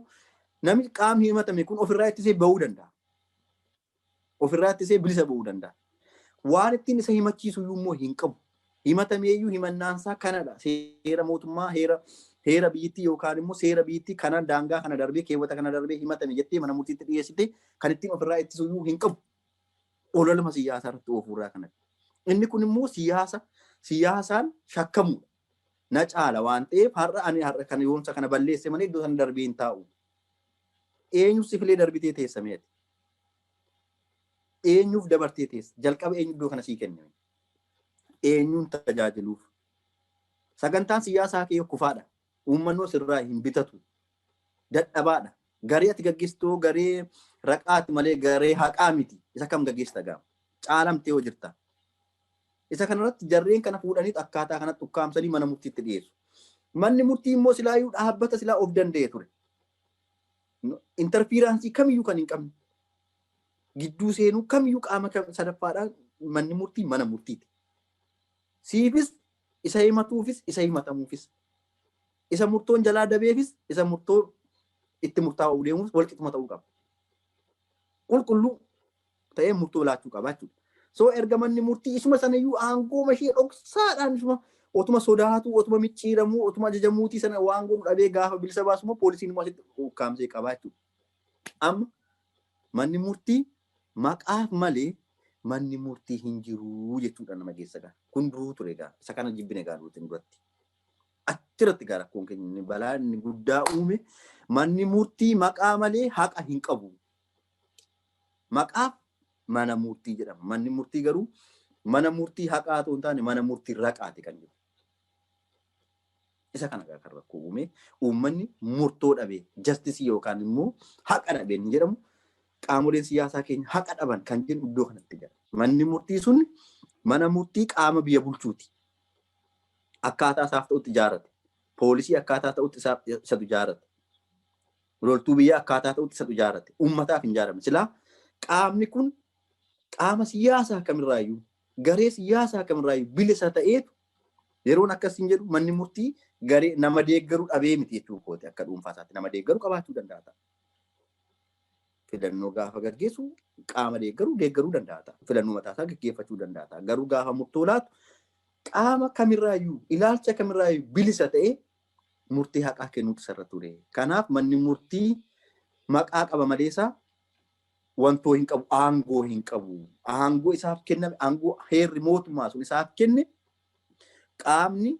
namni qaamni himatame kun ofirraa ittisee bahuu danda'a. Ofirraa ittisee bilisa bahuu danda'a. Waan ittiin isa himachiisu immoo hin qabu. Himatameeyyuu himannaansaa kanadha. Seera mootummaa, heera biyyittii yookaan immoo seera biyyittii kana daangaa kana darbee, keewwata kana darbee himatame jettee mana murtiitti dhiyeessite kan ittiin ofirraa ittisu iyyuu hin qabu. Ololama siyaasaa irratti oofuurraa kanatti. Inni kun immoo siyaasaan shakkamuudha. Na caala waan ta'eef har'a ani har'a kana yoomsa kana balleesse malee iddoo sana darbee hin taa'u. Eenyu si filee darbitee teessameeti? Eenyuuf dabartee teessa? Jalqaba eenyu iddoo kana sii kenname? Eenyuun tajaajiluuf? Sagantaan siyaasaa kee kufaadha. Uummannoo sirraa hin bitatu. Dadhabaadha. Garee ati gaggeessituu garee raqaati malee garee haqaa miti. Isa kam gaggeessita gaama? Caalamtee hoo jirta. Isa kanarratti jarreen kana fuudhanii akkaataa kanatti ukkaamsanii mana murtiitti dhiyeessu. Manni murtii immoo silaayyuu dhaabbata silaa of danda'e ture. Interference kamiyyuu kan hin qabne. Gidduu seenuu kamiyyuu qaama sadaffaadhaan manni murtii mana murtiiti. Siifis, isa himatuufis, isa himatamuufis, isa murtoon jalaa dabeefis, isa murtoo itti murtaa'uu deemuuf walqixuma ta'uu qaba. Qulqulluu ta'ee murtoo laachuu qaba jechuudha. So erga manni murtii isuma sanayyuu aangoo ishee dhoksaadhaan isuma otuma sodaatu, otuma micciiramuu, otuma ajajamuutii sana waan godhu dhabee gaafa bilisa baasu immoo poolisiin immoo asitti ukkaamsee qaba jechuudha. Amma manni murtii maqaaf malee manni murtii hin jiru jechuudha nama geessa gaa. Kun duruu ture gaa. Isa kana jibbine gaa nuti duratti. Achirratti gaa rakkoon keenya inni balaa inni guddaa uume manni murtii maqaa malee haqa hin qabu. Maqaaf mana murtii jedhama. Manni murtii garuu mana murtii haqaa otoo hin taane mana murtii raqaati kan jiru. Isa kana gaa kan rakkoo uume uummanni murtoo dhabe, justice yookaan immoo haqa dhabe inni jedhamu, qaamoleen siyaasaa keenya haqa dhaban kan jennu iddoo kanatti jira. Manni murtii sun mana murtii qaama biyya bulchuuti. Akkaataa isaaf ta'utti ijaarrate. Poolisii akkaataa ta'utti isatu ijaarrate. Loltuu biyyaa akkaataa ta'utti isatu ijaarrate. Uummataaf hin ijaaramne. Silaa qaamni kun qaama siyaasaa kamirraayyuu garee siyaasaa kamirraayyuu bilisa ta'eetu yeroon akkasiin jedhu manni murtii garee nama deeggaruu dhabee miti jechuu kooti akka dhuunfaa isaatti nama deeggaruu qabaachuu danda'a ta'a. Filannoo gaafa gaggeessu qaama deeggaruu deeggaruu danda'a ta'a. Filannoo mataa isaa gaggeeffachuu danda'a ta'a. Garuu gaafa murtoo laatu qaama kamirraayyuu ilaalcha kamirraayyuu bilisa ta'ee murtii haqaa kennuutu isarra ture. Kanaaf manni murtii maqaa qaba maleesaa wantoo hin qabu, aangoo hin qabu. Aangoo isaaf kenname, aangoo heerri mootummaa sun isaaf kenne qaamni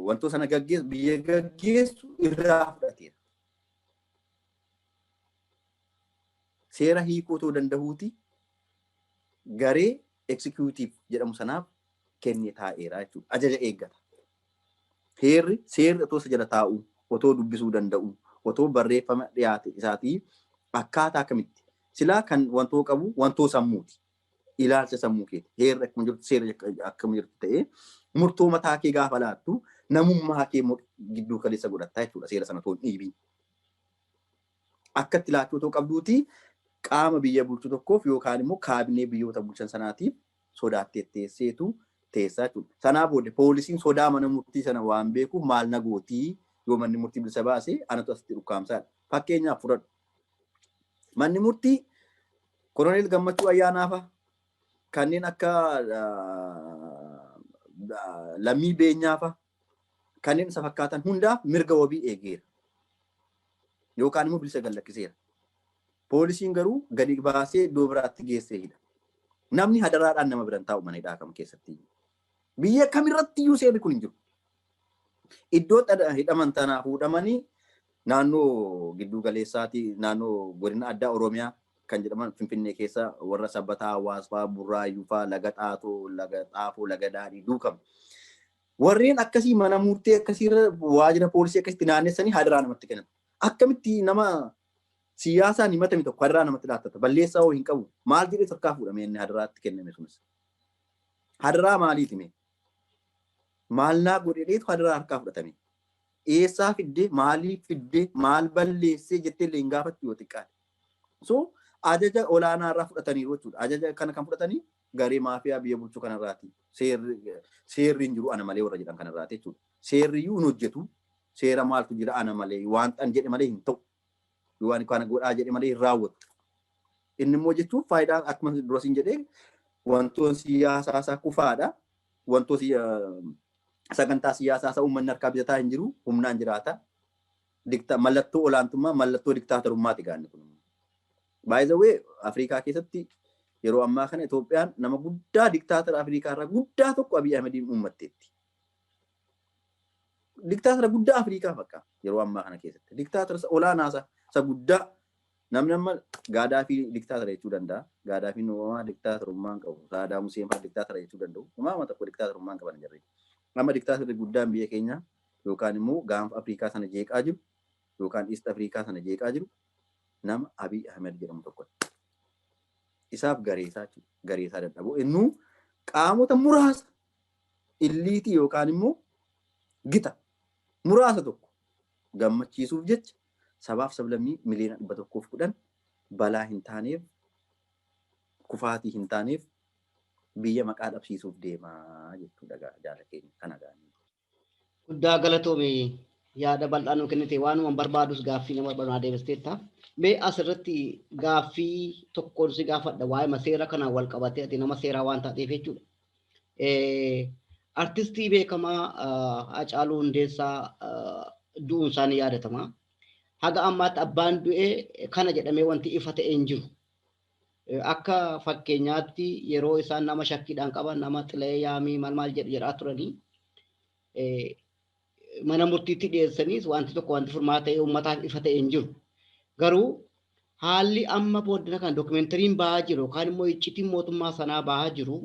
wantoo sana gaggeessu biyya gaggeessu irraa fudhateera. Seera hiikuu otoo danda'uuti garee executive jedhamu sanaaf kennee taa'eera jechuudha. Ajaja eeggata. Heerri seerri otoo isa jala taa'u, otoo dubbisuu danda'u, otoo barreeffama dhiyaate isaatii akkaataa akkamitti silaa kan wantoo qabu wantoo sammuuti. Ilaalcha sammuu keeti. Heerri akkuma jirtu seerri akkuma jirtu ta'ee murtoo mataa kee gaafa laattu namummaa kee gidduu kaleessa godhatta jechuudha seera sana otoo hin dhiibin. Akkatti laachuu otoo qabduuti qaama biyya bulchu tokkoof yookaan immoo kaabinee biyyoota bulchan sanaatiif sodaattee teesseetu teessaa jechuudha. Sanaa booda poolisiin sodaa mana murtii sana waan beekuuf maal na gootii yoo manni murtii bilisa baase anatu asitti dhukkaamsaadha. Fakkeenyaaf fudhadhu. Manni murtii Koloneel Gammachuu Ayyaanaa fa'a kanneen akka Lammii Beenyaa fa'a kanneen isa fakkaatan hundaaf mirga wabii eegeera. Yookaan immoo bilisa gad lakkiseera. Poolisiin garuu gadi baasee iddoo biraatti geessee hidha. Namni hadaraadhaan nama biran taa'u mana hidhaa kam keessatti. Biyya kamirratti iyyuu seerri kun hin jiru. Iddoo hidhaman tanaa fuudhamanii naannoo gidduu galeessaati naannoo godina addaa Oromiyaa kan jedhaman Finfinnee keessa warra Sabbataa Hawaas fa'aa, Burraayyuu fa'aa, Laga Xaatoo, Laga Xaafoo, Laga Daadhii duukam. Warreen akkasii mana murtee akkasiirra waajjira poolisii akkasitti naannessanii hadaraa namatti kennan. Akkamitti nama siyaasaan himatame tokko hadaraa namatti laattata? Balleessaa hoo hin qabu. Maal jedhee harkaa fuudhame inni hadaraatti kenname sunis? Hadaraa maaliiti mee? Maal naa godhedheetu hadaraa harkaa fudhatame? Eessaa fiddee maaliif fiddee maal balleessee jettee illee hin gaafattu yoo xiqqaate. So ajaja olaanaa irraa fudhataniiru jechuudha. Ajaja kana kan fudhatanii garee maafiyaa biyya bulchuu kanarraati. Seerri hin jiru ana malee warra jedhan kanarraati jechuudha. Seerri iyyuu hin hojjetu. Seera maaltu jira ana malee waan an jedhe malee hin ta'u. Yoo ani kana godhaa jedhe malee hin raawwatu. Inni immoo jechuun faayidaan akkuma dura siin jedhee wantoon siyaasaa isaa kufaadha. Wantoo sagantaa siyaasaa isaa uummanni harkaa bitataa hin jiru humnaan jiraata. Mallattoo olaantummaa mallattoo diktaatorummaati gaanni kun. By the way, Afrikaa keessatti yeroo ammaa kana Itoophiyaan nama guddaa diktaatara Afrikaa irraa guddaa tokko Abiy Ahmediin uummatteetti. Diktaatara guddaa Afrikaa bakka yeroo ammaa kana keessatti. Diktaatara isa olaanaa isa guddaa namni amma Gaadaafii diktaatara jechuu danda'a. Gaadaafiin uumamaa diktaatarummaa hin qabu. Saadaam Huseen fa'aa diktaatara jechuu danda'u. Uumama tokko diktaatarummaa hin qaban jarri. Amma diktaatarri guddaan biyya keenyaa yookaan immoo gaanfa Afrikaa sana jeeqaa jiru yookaan East Afrikaa sana jeeqaa jiru nama Abiy Ahmed jedhamu tokkodha. Isaaf gareesaa jechuudha. Gareesaa dadhaboo. Innuu qaamota muraasa illiitii yookaan immoo gita muraasa tokko gammachiisuuf jecha sabaaf sablammii miliyoona 110 balaa hin taaneef kufaatii hin taaneef biyya maqaa dhabsiisuuf deemaa jechuudha jaala keenya kana gaanii. Guddaa galatoomi yaada bal'aa nuu kennite waanuma barbaadus gaaffii nama barbaadu naa deebisteetta. Mee asirratti gaaffii tokkoon si gaafadha waa'ee seera kanaan wal qabatee ati nama seeraa waan taateef jechuudha. Artistii beekamaa Haacaaluu Hundeessaa du'uun isaa ni yaadatama. Haga ammaatti abbaan du'e kana jedhamee wanti ifa ta'e hin jiru. Akka fakkeenyaatti yeroo isaan nama shakkiidhaan qaban nama xilayee yaamii maal maal jedhu jedhaa turanii mana murtiitti dhiyeessaniis wanti tokko wanti furmaata ta'e uummataaf ifa ta'e hin jiru. Garuu haalli amma booddina kan dookimentariin bahaa jiru yookaan immoo iccitiin mootummaa sanaa bahaa jiru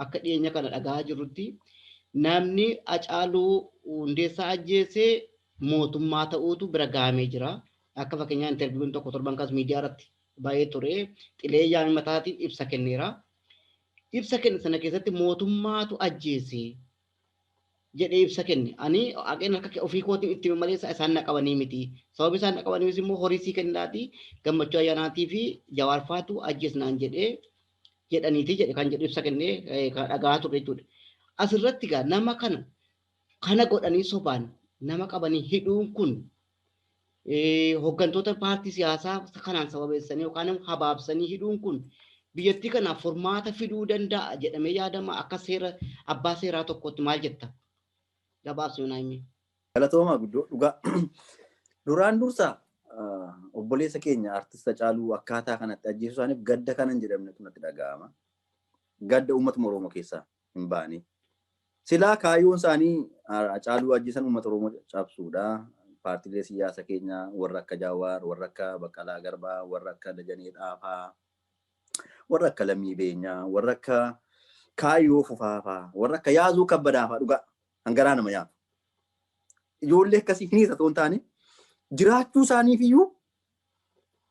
akka dhiyeenya kana dhagahaa jirrutti namni Hacaaluu Hundeessaa ajjeese mootummaa ta'uutu bira gahamee jira. Akka fakkeenyaa interviiwun tokko torban kas miidiyaa irratti ba'ee ture. Xilee yaami mataatiin ibsa kenneera. Ibsa kenne sana keessatti mootummaatu ajjeese jedhee ibsa kenne. Ani haqeen harka ofii kootiin itti hime malee isaan na qabanii miti. Sababi isaan na qabaniif immoo horii sii kennaati gammachuu ayyaanaatii fi jawaarfaatu ajjeesnaan jedhee jedhaniiti jedhe kan jedhu ibsa kennee kan dhagaa ture jechuudha. Asirratti egaa nama kana godhanii sobaan nama qabanii hidhuun kun hooggantoota paartii siyaasaa kanaan sababeessanii yookaan habaabsanii hidhuun kun biyyattii kanaaf furmaata fiduu danda'a jedhamee yaadama akka seera abbaa seeraa tokkotti maal jetta? Gabaabsi naayimii. Galatoomaa guddoo dhugaa. Duraan dursa obboleessa keenya artist Hacaaluu akkaataa kanatti ajjeesuu isaaniif gadda kanan jedhamnetu natti dhaga'ama. Gadda uummatuma Oromoo keessaa hin baane. Silaa kaayyoon isaanii Hacaaluu ajjeesan uummata Oromoo cabsuudha. Paartiilee siyaasa keenyaa warra akka Jawaar, warra akka Baqqalaa Garbaa, warra akka Dajanee Xaafaa, warra akka Lammii Beenyaa, warra akka Kaayyoo Fufaafaa, warra akka Yaazuu Kabbadaafaa dhugaa hangaraa nama nyaatu. Ijoollee akkasii hin hiita otoo hin taane jiraachuu isaaniif iyyuu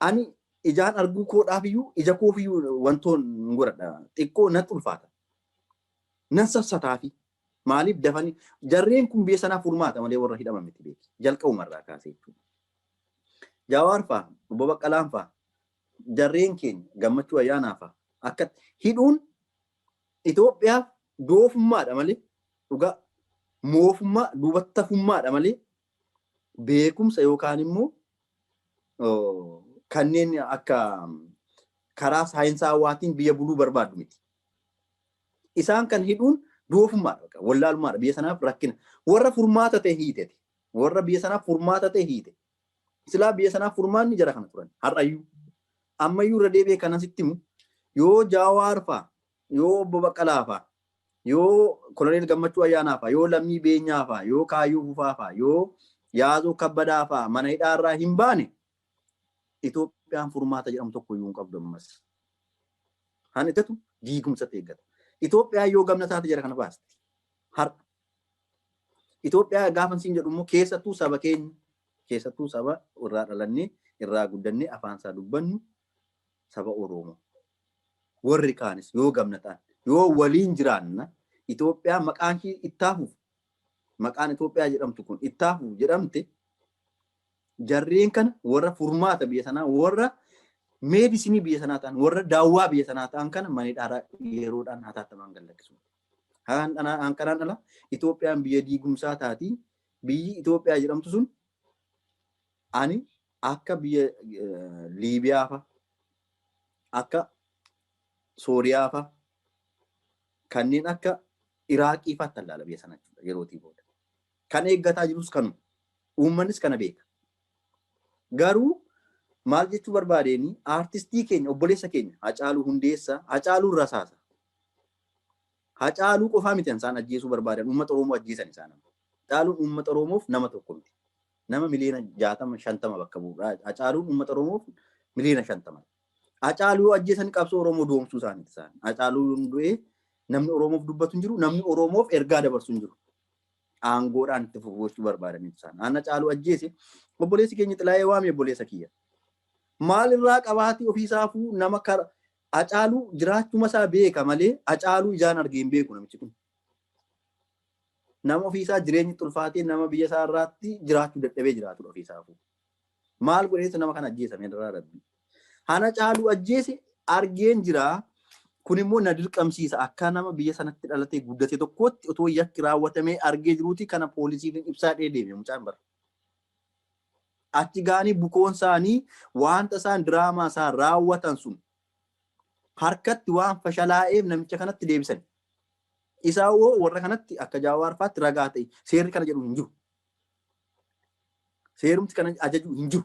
ani ijaan arguu koodhaaf iyyuu ija koof iyyuu wantoon hin godhadha. Xiqqoo natti ulfaata. Nan sassataafi. Maaliif dafanii jarreen kun biyya sanaaf furmaata malee warra hidhaman miti beeki. Jalqabuma irraa kaasee jechuudha. Jawaar fa'a, Obbo Baqqalaan fa'a, jarreen keenya Gammachuu Ayyaanaa fa'a akka hidhuun Itoophiyaaf doofummaadha malee dhugaa moofummaa duubattafummaadha malee beekumsa yookaan immoo kanneen akka karaa saayinsaawaatiin biyya buluu barbaadu miti. Isaan kan hidhuun doofummaadha, wallaalummaadha biyya sanaaf rakkina. Warra furmaata ta'e hiitete. Warra biyya sanaaf furmaata ta'e hiite. Silaa biyya sanaaf furmaanni jara kana turan. Har'ayyuu. Ammayyuu irra deebi'ee kanan sitti himu yoo Jawaar fa'a, yoo Obbo Baqqalaa fa'a, yoo Koloneel Gammachuu Ayyaanaa fa'a, yoo Lammii Beenyaa fa'a, yoo Kaayyoo Fufaa fa'a, yoo Yaazoo Kabbadaa fa'a mana hidhaa irraa hin baane Itoophiyaan furmaata jedhamu tokko iyyuu hin qabdu ammas. Han eeggatu diigumsatti eeggata. Itoophiyaan yoo gamna taate jara kana baasti. Har'a. Itoophiyaa gaafa siin jedhu immoo keessattuu saba keenya keessattuu saba irraa dhalannee irraa guddannee afaan isaa dubbannu saba Oromoo. Warri kaanis yoo gamna ta'an yoo waliin jiraanna Itoophiyaa maqaan ishii ittaafuuf maqaan Itoophiyaa jedhamtu kun ittaafuuf jedhamte jarreen kana warra furmaata biyya sanaa warra meedisinii biyya sanaa ta'an warra daawwaa biyya sanaa ta'an kana mana hidhaa yeroodhaan hatattamaan gad lakkisu. Kanaan ala Itoophiyaan biyya diigumsaa taati. Biyyi Itoophiyaa jedhamtu sun ani akka biyya Liibiyaa fa akka Sooriyaa fa kanneen akka Iraaqii fa'aatti allaala biyya sana jechuudha yerootii booda. Kan eeggataa jirus kanuma. Uummannis kana beeka. Garuu maal jechuu barbaadeenii aartistii keenya obboleessa keenya Hacaaluu Hundeessaa Hacaaluun rasaasa. Hacaaluu qofaa miti isaan ajjeesuu barbaadan uummata Oromoo ajjeesan isaan. Hacaaluun uummata Oromoof nama tokko miti. Nama miliyoona 60 50 bakka bu'uudha. Hacaaluun uummata Oromoof miliyoona 50. Hacaaluu yoo ajjeesan qabsoo Oromoo doomsuu isaaniiti isaan. Hacaaluun du'ee namni Oromoof dubbatu hin jiru, namni Oromoof ergaa dabarsu hin jiru. Aangoodhaan itti fufuu barbaadaniitu isaan. Aan Hacaaluu ajjeese obboleessi keenya Xilaayee waame obboleessa kiyya. Maal irraa qabaatii ofiisaafuu nama kara Hacaaluu jiraachuma isaa beeka malee Hacaaluu ijaan argee hin beeku namichi kun. Nama ofiisaa jireenyi ulfaatee nama biyya isaa irraatti jiraachuu dadhabee jiraatudha ofiisaafuu. Maal godheetu nama kana ajjeesame irraa rabbi. Hana Caaluu ajjeese argeen jira. Kun immoo na dirqamsiisa akka nama biyya sanatti dhalatee guddate tokkootti otoo yakki raawwatamee argee jiruuti kana poolisiif ibsaa deeme mucaan bara. Achi ga'anii bukoon isaanii wanta isaan diraamaa isaan raawwatan sun harkatti waan fashalaa'eef namicha kanatti deebisan. Isaa hoo warra kanatti akka Jawaar fa'aatti ragaa ta'e seerri kana jedhu hin jiru. Seerumti kana ajaju hin jiru.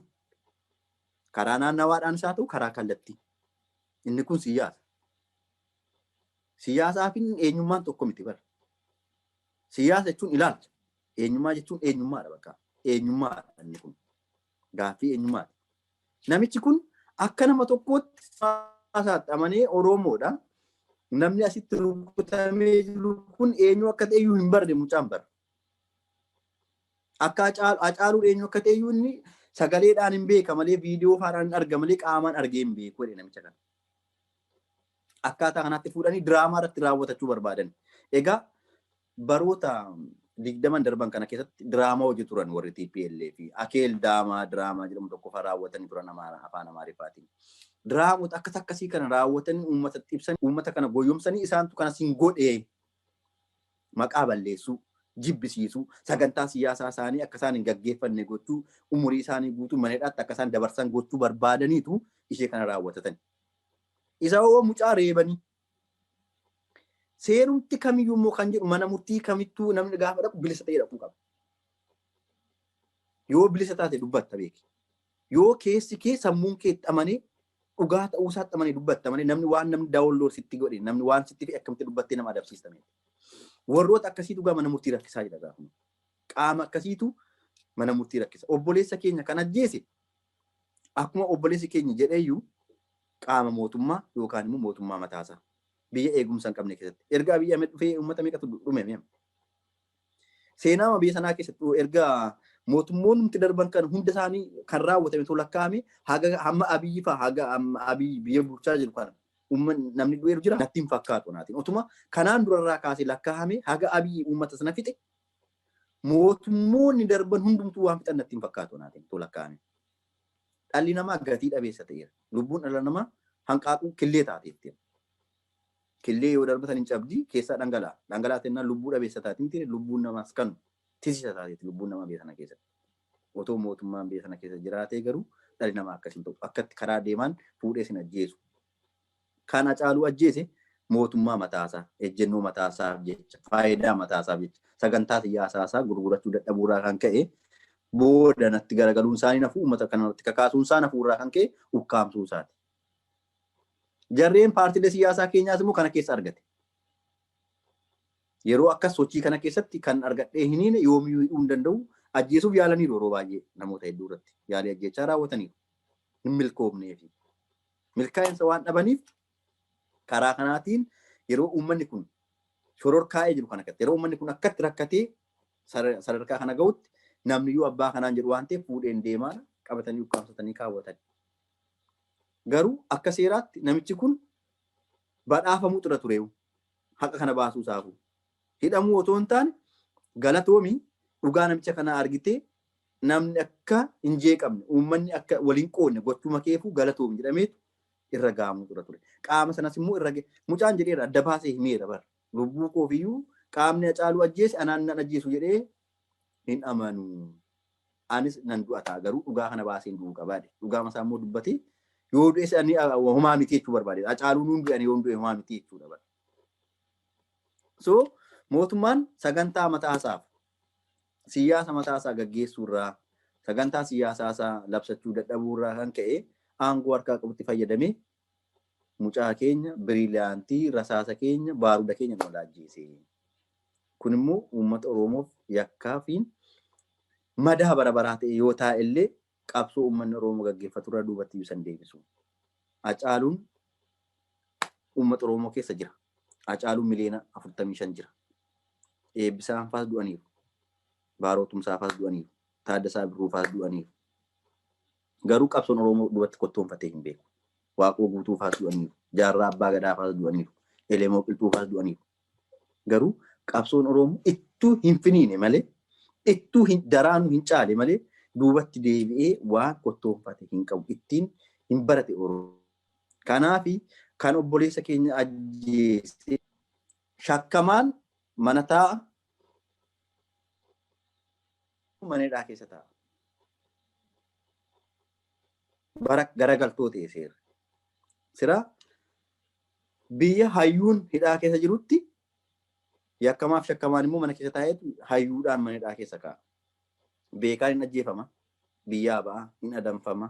Karaa naannawaadhaan isaa ta'u karaa kallattii. Inni kun siyaasa. Siyaasaa fi eenyummaan tokko miti bara. Siyaasa jechuun ilaalcha. Eenyummaa jechuun eenyummaadha bakka. Eenyummaadha inni kun. Gaaffii eenyummaadha. Namichi kun akka nama tokkootti siyaasaatti amanee Oromoodha. Namni asitti rukutamee jiru kun eenyu akka ta'e iyyuu hin barre mucaan bara. Akka Hacaaluun eenyu akka ta'e iyyuu inni sagaleedhaan hin beeka malee viidiyoo faadhaan hin arga malee qaamaan argee hin beeku jedhe namicha kana. Akkaataa kanaatti fuudhanii diraamaa irratti raawwatachuu barbaadan. Egaa baroota 20 darban kana keessatti diraamaa hojii turan warri TPLF fi Akeel Daamaa diraamaa jedhamu tokko fa'aa raawwatanii turan afaan Amaariffaatiin. Diraamota akkas akkasii kana raawwatanii uummata ibsan, uummata kana goyyomsanii isaantu kana siin godhee maqaa balleessuu, jibbisiisuu, sagantaa siyaasaa isaanii akka isaan hin gaggeeffanne gochuu, umurii isaanii guutuu mana hidhaatti akka isaan dabarsan gochuu barbaadaniitu ishee kana raawwatatan. Isa hoo mucaa reebanii. Seerumti kamiyyuu immoo kan jedhu mana murtii kamittuu namni gaafa dhaqu bilisa ta'ee dhaquu qaba. Yoo bilisa taate dubbatta beeki. Yoo keessi kee sammuun kee itti amanee dhugaa ta'uu isaatti amanee dubbatta malee namni waan namni download sitti godhe, namni waan sitti fe'e akkamitti dubbattee nama adabsiista mee. Warroota akkasiitu gaa mana murtii rakkisaa jira gaafuma. Qaama akkasiitu mana murtii rakkisa. Obboleessa keenya kan ajjeese akkuma obboleessi keenya jedheeyyuu qaama mootummaa yookaan immoo mootummaa mataasaa biyya eegumsa hin qabne keessatti. Erga Abiy Ahmed dhufee uummata meeqatu dhume mee? Seenaa biyya sanaa keessatti erga mootummoonni darban kan hunda isaanii kan raawwatame too lakkaa'ame haga hamma Abiyyi fa'aa haga amma Abiyyi biyya bulchaa jiru kana uummanni namni du'eeru jira natti hin fakkaatu naatiin. Otuma kanaan durarraa kaasee lakkaa'ame haga Abiyyi uummata sana fixe mootummoonni darban hundumtuu waan fixan natti hin fakkaatu naatiin too lakkaa'ame. Dhalli namaa gatii dhabeessa ta'eera. Lubbuun dhala namaa hanqaaquu killee taateetti. Killee yoo darbatan hin cabdi, keessaa dhangala'a. Dhangala'a tennaan lubbuu dhabeessa taati miti, lubbuun namaas kanu tisisa taateetti lubbuun namaa biyya sana keessatti. Otoo mootummaan biyya sana keessa jiraatee garuu dhalli namaa akkas hin ta'u. Akkatti karaa deemaan fuudhee sin ajjeesu. Kan Hacaaluu ajjeese mootummaa mataasaa, ejjennoo mataasaaf jecha, faayidaa mataasaaf jecha, sagantaa siyaasaa isaa gurgurachuu dadhabuurraa kan ka'e booda natti garagaluun isaanii nafuu uummata kanarratti kakaasuun isaa nafuurraa kan ka'e ukkaamsuu isaati. Jarreen paartiilee siyaasaa keenyaas immoo kana keessa argate. Yeroo akkas sochii kana keessatti kan argadhee hin hiine yoomiyyuu hidhuu hin danda'u. Ajjeesuuf yaalaniiru yeroo baay'ee namoota hedduu irratti yaalii ajjeechaa raawwataniiru. Hin milkoofneefi. Milkaa'insa waan dhabaniif karaa kanaatiin yeroo uummanni kun shororkaa'ee jiru kana akkatti yeroo uummanni kun akkatti rakkatee sadarkaa kana ga'utti namniyyuu abbaa kanaan jedhu waan ta'eef fuudheen deemaadha qabatanii ukkaamsatanii kaawwatan. Garuu akka seeraatti namichi kun badhaafamuu xira tureewu haqa kana baasuu isaafu. Hidhamuu otoo hin taane galatoomi, dhugaa namicha kanaa argitee namni akka hin jeeqamne, uummanni akka wal hin qoodne gochuma keefuu galatoomi jedhameetu irra gahamuu xira ture. Qaama sanas immoo irra mucaan jedheera, adda baasee himeera bara. Lubbuu koofiyyuu qaamni Hacaaluu ajjeese anaan nan ajjeesu jedhee hin amanu. Anis nan du'a ta'a, garuu dhugaa kana baaseen du'uu qabaa jedhe. Dhugaa masaa immoo dubbatee yoo du'es ani homaa miti jechuu barbaade. Hacaaluun nuun du'e, ani yoon du'e homaa miti jechuudha bara. So mootummaan sagantaa mataasaaf siyaasa mataasaa gaggeessuurraa, sagantaa siyaasaa isaa labsachuu dadhabuurraa kan ka'e aangoo harkaa qabutti fayyadamee mucaa keenya biriiliyaantii, rasaasa keenya, baaruda keenya nu ajjeese. Kun immoo uummata Oromoof yakkaa fi madaa bara baraa ta'e yoo taa'e illee qabsoo uummanni Oromoo gaggeeffatu irraa duubatti iyyuu san deebisu. Hacaaluun uummata Oromoo keessa jira. Hacaaluun miliyoona 45 jira. Eebbisaan faas du'aniiru. Baaroo Tumsaa faas du'aniiru. Taaddasaa Birruu faas du'aniiru. Garuu qabsoon Oromoo duubatti kottoonfatee hin beeku. Waaqoo Guutuu faas du'aniiru. Jaarraa Abbaa Gadaa faas du'aniiru. Elemoo Qilxuu faas du'aniiru. Garuu qabsoon Oromoo ittuu hin finiine malee, ittuu hin daraanuu hin caale malee duubatti deebi'ee waan kottoonfate hin qabu. Ittiin hin barate Oromoo. Kanaafi kan obboleessa keenya ajjeese shakkamaan mana taa'a, mana hidhaa keessa taa'a. Bara garagaltoo ta'e seerri. Sira biyya hayyuun hidhaa keessa jirutti yakkamaaf shakkamaan immoo mana keessa taa'eetu hayyuudhaan mana hidhaa keessa kaa'a. Beekaan hin ajjeefama, biyyaa ba'a, hin adamfama.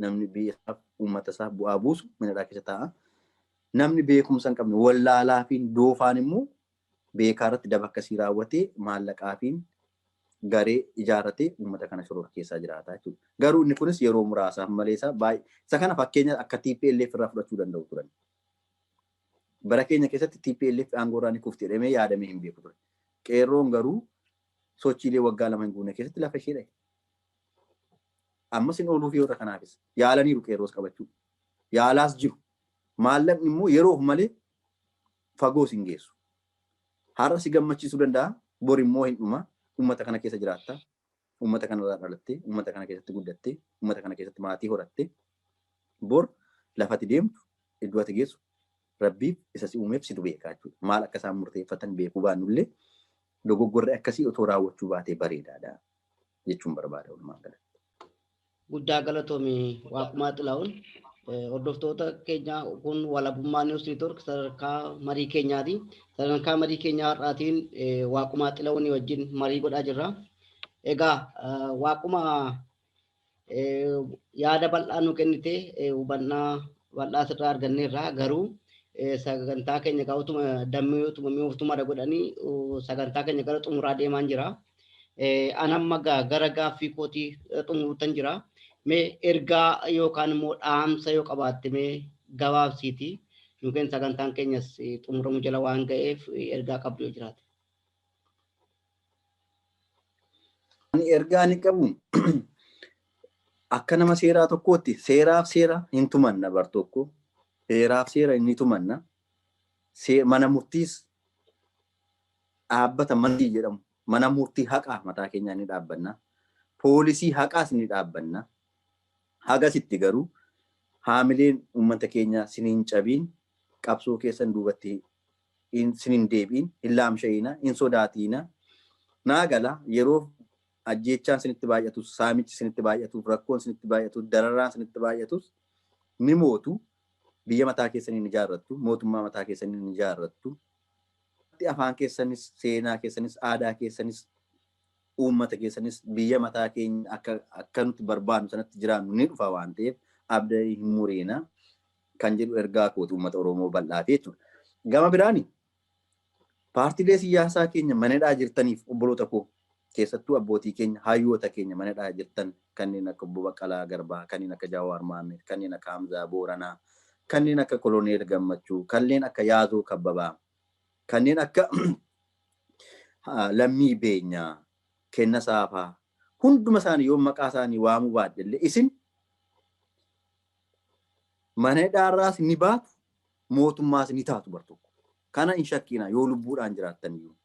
Namni biyya isaaf uummata isaaf bu'aa buusu mana hidhaa keessa taa'a. Namni beekumsa hin qabne wallaalaa fi doofaan immoo beekaa irratti daba akkasii raawwatee maallaqaa fi garee ijaarratee uummata kana shororkeessaa jiraata jechuudha. Garuu inni kunis yeroo muraasaaf malee isa baay'ee isa kana fakkeenya akka TPLF irraa fudhachuu danda'u turan. Bara keenya keessatti TPLF aangoo irraa ni kufti jedhamee yaadamee hin beeku ture. Qeerroon garuu sochiilee waggaa 2 hin guunne keessatti lafa ishee dhahe. Ammas hin ooluuf yeroo kanaafis yaalaniiru qeerroos qabachuu. Yaalaas jiru. Maallaqni immoo yeroof malee fagoos hin geessu. Har'a si gammachiisuu danda'a, bor immoo hin dhuma. Uummata kana keessa jiraatta. Uummata kana irraa dhalattee, uummata kana keessatti guddattee, uummata kana keessatti maatii horattee, bor Lafati deemtu, iddoo ati geessu Rabbiif isa si uumeef situ beekaa jechuudha. Maal akka isaan murteeffatan beekuu baannullee, dogoggorri akkasii otoo raawwachuu baatee bareedaadha jechuun barbaada walumaa galatti. Guddaa galatoomi, Waaqumaa Xilahuun. Hordoftoota keenya, kun Walabummaa News Network sadarkaa marii keenyaati. Sadarkaa marii keenyaa har'aatiin Waaqumaa Xilahuun wajjin marii godhaa jirra. Egaa Waaquma, yaada bal'aa nu kennite, hubannaa bal'aa sirraa arganneerra. Garuu sagantaa keenya utuma dammee utuma mi'ooftumaadha godhanii sagantaa keenya gara xumuraa deemaan jira. An amma gara gaaffii kootii xumuruutan jira. Mee ergaa yookaan immoo dhaamsa yoo qabaatte mee gabaabsiiti. Yookiin sagantaan keenyas xumuramu jala waan ga'eef, ergaa qabdu yoo jiraate. Ani ergaa ni qabu, akka nama seeraa tokkootti seeraaf seera hin tumanna. Bar tokko seeraaf seera inni tumanna. Mana murtiis dhaabbata mana jedhamu, mana murtii haqaa mataa keenyaa ni dhaabbanna. Poolisii haqaas ni dhaabbanna. Hagasitti garuu haamileen uummata keenyaa siniin cabiin, qabsoo keessan duubatti sinin deebiin, hin laamsha'ina, hin sodaatiina. Naa gala, yeroo ajjeechaan sinitti baay'atus, saamichi sinitti baay'atus, rakkoon sinitti baay'atus, dararaan sinitti baay'atus, ni mootu. Biyya mataa keessanii ni ijaarrattu, mootummaa mataa keessanii ni ijaarrattu. Afaan keessanis, seenaa keessanis, aadaa keessanis, uummata keessanis, biyya mataa keenya akka nuti barbaadnu sanatti jiraannu ni dhufa waan ta'eef, abdii hin muriina kan jedhu ergaa kooti uummata Oromoo bal'aaf jechuudha. Gama biraani paartiilee siyaasaa keenya manadhaa jirtaniif, obboloota koo, keessattuu abbootii keenya, hayyoota keenya manadhaa jirtan, kanneen akka obbo Baqqalaa Garbaa, kanneen akka Jawaar Mohaammed, kanneen akka Hamzaa Booranaa, kanneen akka Koloneel Gammachuu, kanneen akka Yaazoo Kabbabaa, kanneen akka Lammii Beenyaa, Kenna Saafaa, hunduma isaanii yoo maqaa isaanii waamuu baadhe illee, isin mana hidhaarraas ni baatu, mootummaas ni taatu bar tokko. Kana hin shakkiina, yoo lubbuudhaan jiraattan iyyuu.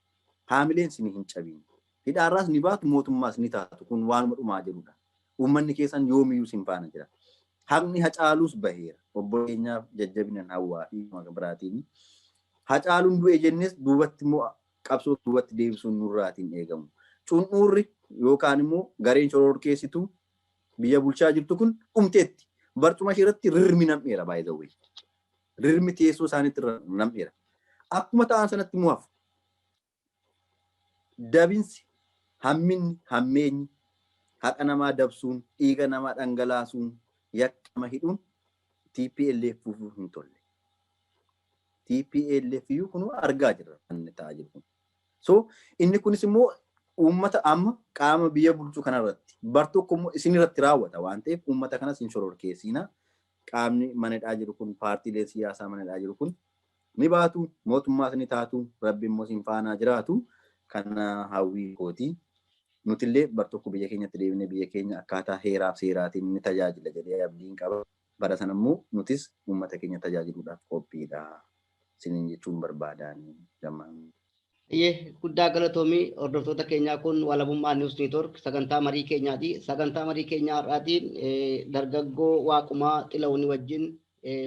Haamileen isin hin cabiin. Hidhaarraas ni baatu, mootummaas ni taatu. Kun waanuma dhumaa jirudha. Uummanni keessan yoomiyyuu isin faana jira. Haqni Hacaaluus baheera. Obbo keenyaaf jajjabinan hawwaa fi biraatiin. Hacaaluun du'e jennes duubatti immoo qabsoo duubatti deebisuun nurraatiin eegamu. Cun'uurri yookaan immoo gareen shororkeessituu biyya bulchaa jirtu kun dhumteetti. Barcuma ishee irratti rirmi nam'eera, by the way. Rirmi teessoo isaaniitti nam'eera. Akkuma ta'an sanatti immoo hafu. Dabinsi, hamminni, hammeenyi, haqa namaa dabsuun, dhiiga namaa dhangalaasuun, yakka nama hidhuun TPLF fufuu hin tolle. TPLF iyyuu kunuu argaa jirra kan inni ta'aa jiru kun. So inni kunis immoo uummata amma qaama biyya bulchu kanarratti bar tokko immoo isin irratti raawwata waan ta'eef, uummata kanas hin shororkeessiina. Qaamni manadhaa jiru kun, paartiileen siyaasaa manadhaa jiru kun ni baatu, mootummaas ni taatu, Rabbi immoo isin faanaa jiraatu, kana hawwii kooti. Nutillee bar tokko biyya keenyatti deebinee biyya keenya akkaataa heeraaf seeraatiin ni tajaajila jedhee abdiin qaba. Bara sana immoo nutis uummata keenya tajaajiluudhaaf qophiidha. Isiniin jechuun barbaadaan gammaan. Iyyee, guddaa galatoomii. Hordoftoota keenyaa, kun Walabummaa News Network sagantaa marii keenyaati. Sagantaa marii keenyaa har'aatiin dargaggoo Waaqumaa Xilawuni wajjin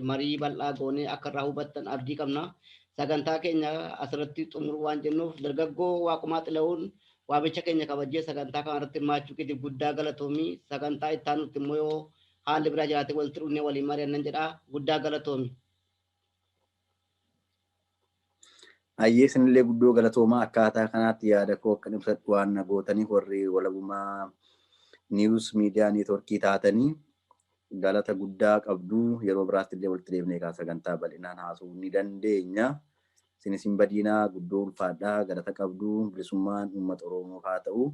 marii bal'aa goonee akka irraa hubattan abdii qabna. Sagantaa keenya asirratti xumuruu waan jennuuf, dargaggoo Waaqumaa Xilawuun, waamicha keenya kabajjee sagantaa kanarratti hirmaachuu keetiif guddaa galatoomii. Sagantaa itti aanutti immoo yoo haalli biraa jiraate walitti dhufnee waliin mari'annan jedha. Guddaa galatoomi. Hayyee, isinillee guddoo galatoomaa. Akkaataa kanaatti yaada koo akka ibsadhu waan na gootaniif, warri Walabummaa News Media Networkii taatanii galata guddaa qabdu. Yeroo biraatti illee walitti deebinee kaa sagantaa bal'inaan haasa'uu ni dandeenya. Isinis hin badiinaa, guddoo ulfaadhaa, galata qabdu. Bilisummaan uummata Oromoof haa ta'u.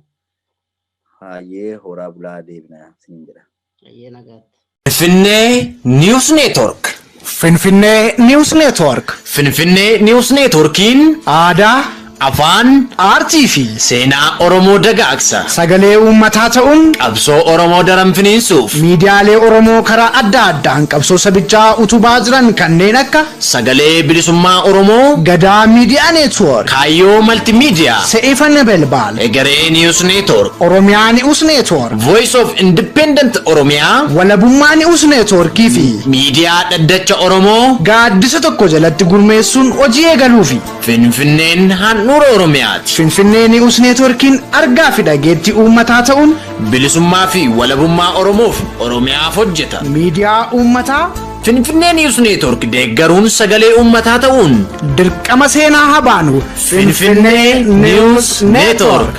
Hayyee, horaa bulaa, deebina isiniin jedha. Hayyee, nagaatti. Finfinnee News Network. Finfinnee News Network. Finfinnee News Networkiin aadaa, Afaan, aartii fi seenaa Oromoo dagaagsa. Sagalee uummataa ta'uun qabsoo Oromoo daran finiinsuuf miidiyaalee Oromoo karaa adda addaan qabsoo sabichaa utubaa jiran kanneen akka Sagalee Bilisummaa Oromoo, Gadaa Miidiyaa Neetwoork, Kaayyoo Maltimiidiyaa, Se'ifa Nebelbaal, Egeree Niwus Neetwoork, Oromiyaa Ni'us Neetwoork, Voice of Independent Oromiyaa, Walabummaa Ni'us Neetwoorkii fi Miidiyaa Dhaddacha Oromoo gaaddisa tokko jalatti gurmeessuun hojii eegaluufi. Finfinneen handhuura Oromiyaati. Finfinnee Ni'us Neetwoorkiin argaa fi dhageettii uummataa ta'uun bilisummaa fi walabummaa Oromoof Oromiyaaf hojjeta. Miidiyaa uummataa Finfinnee Niwus Neetwoork deeggaruun sagalee uummataa ta'uun dirqama seenaa haa baanu. Finfinnee Niwus Neetwoork.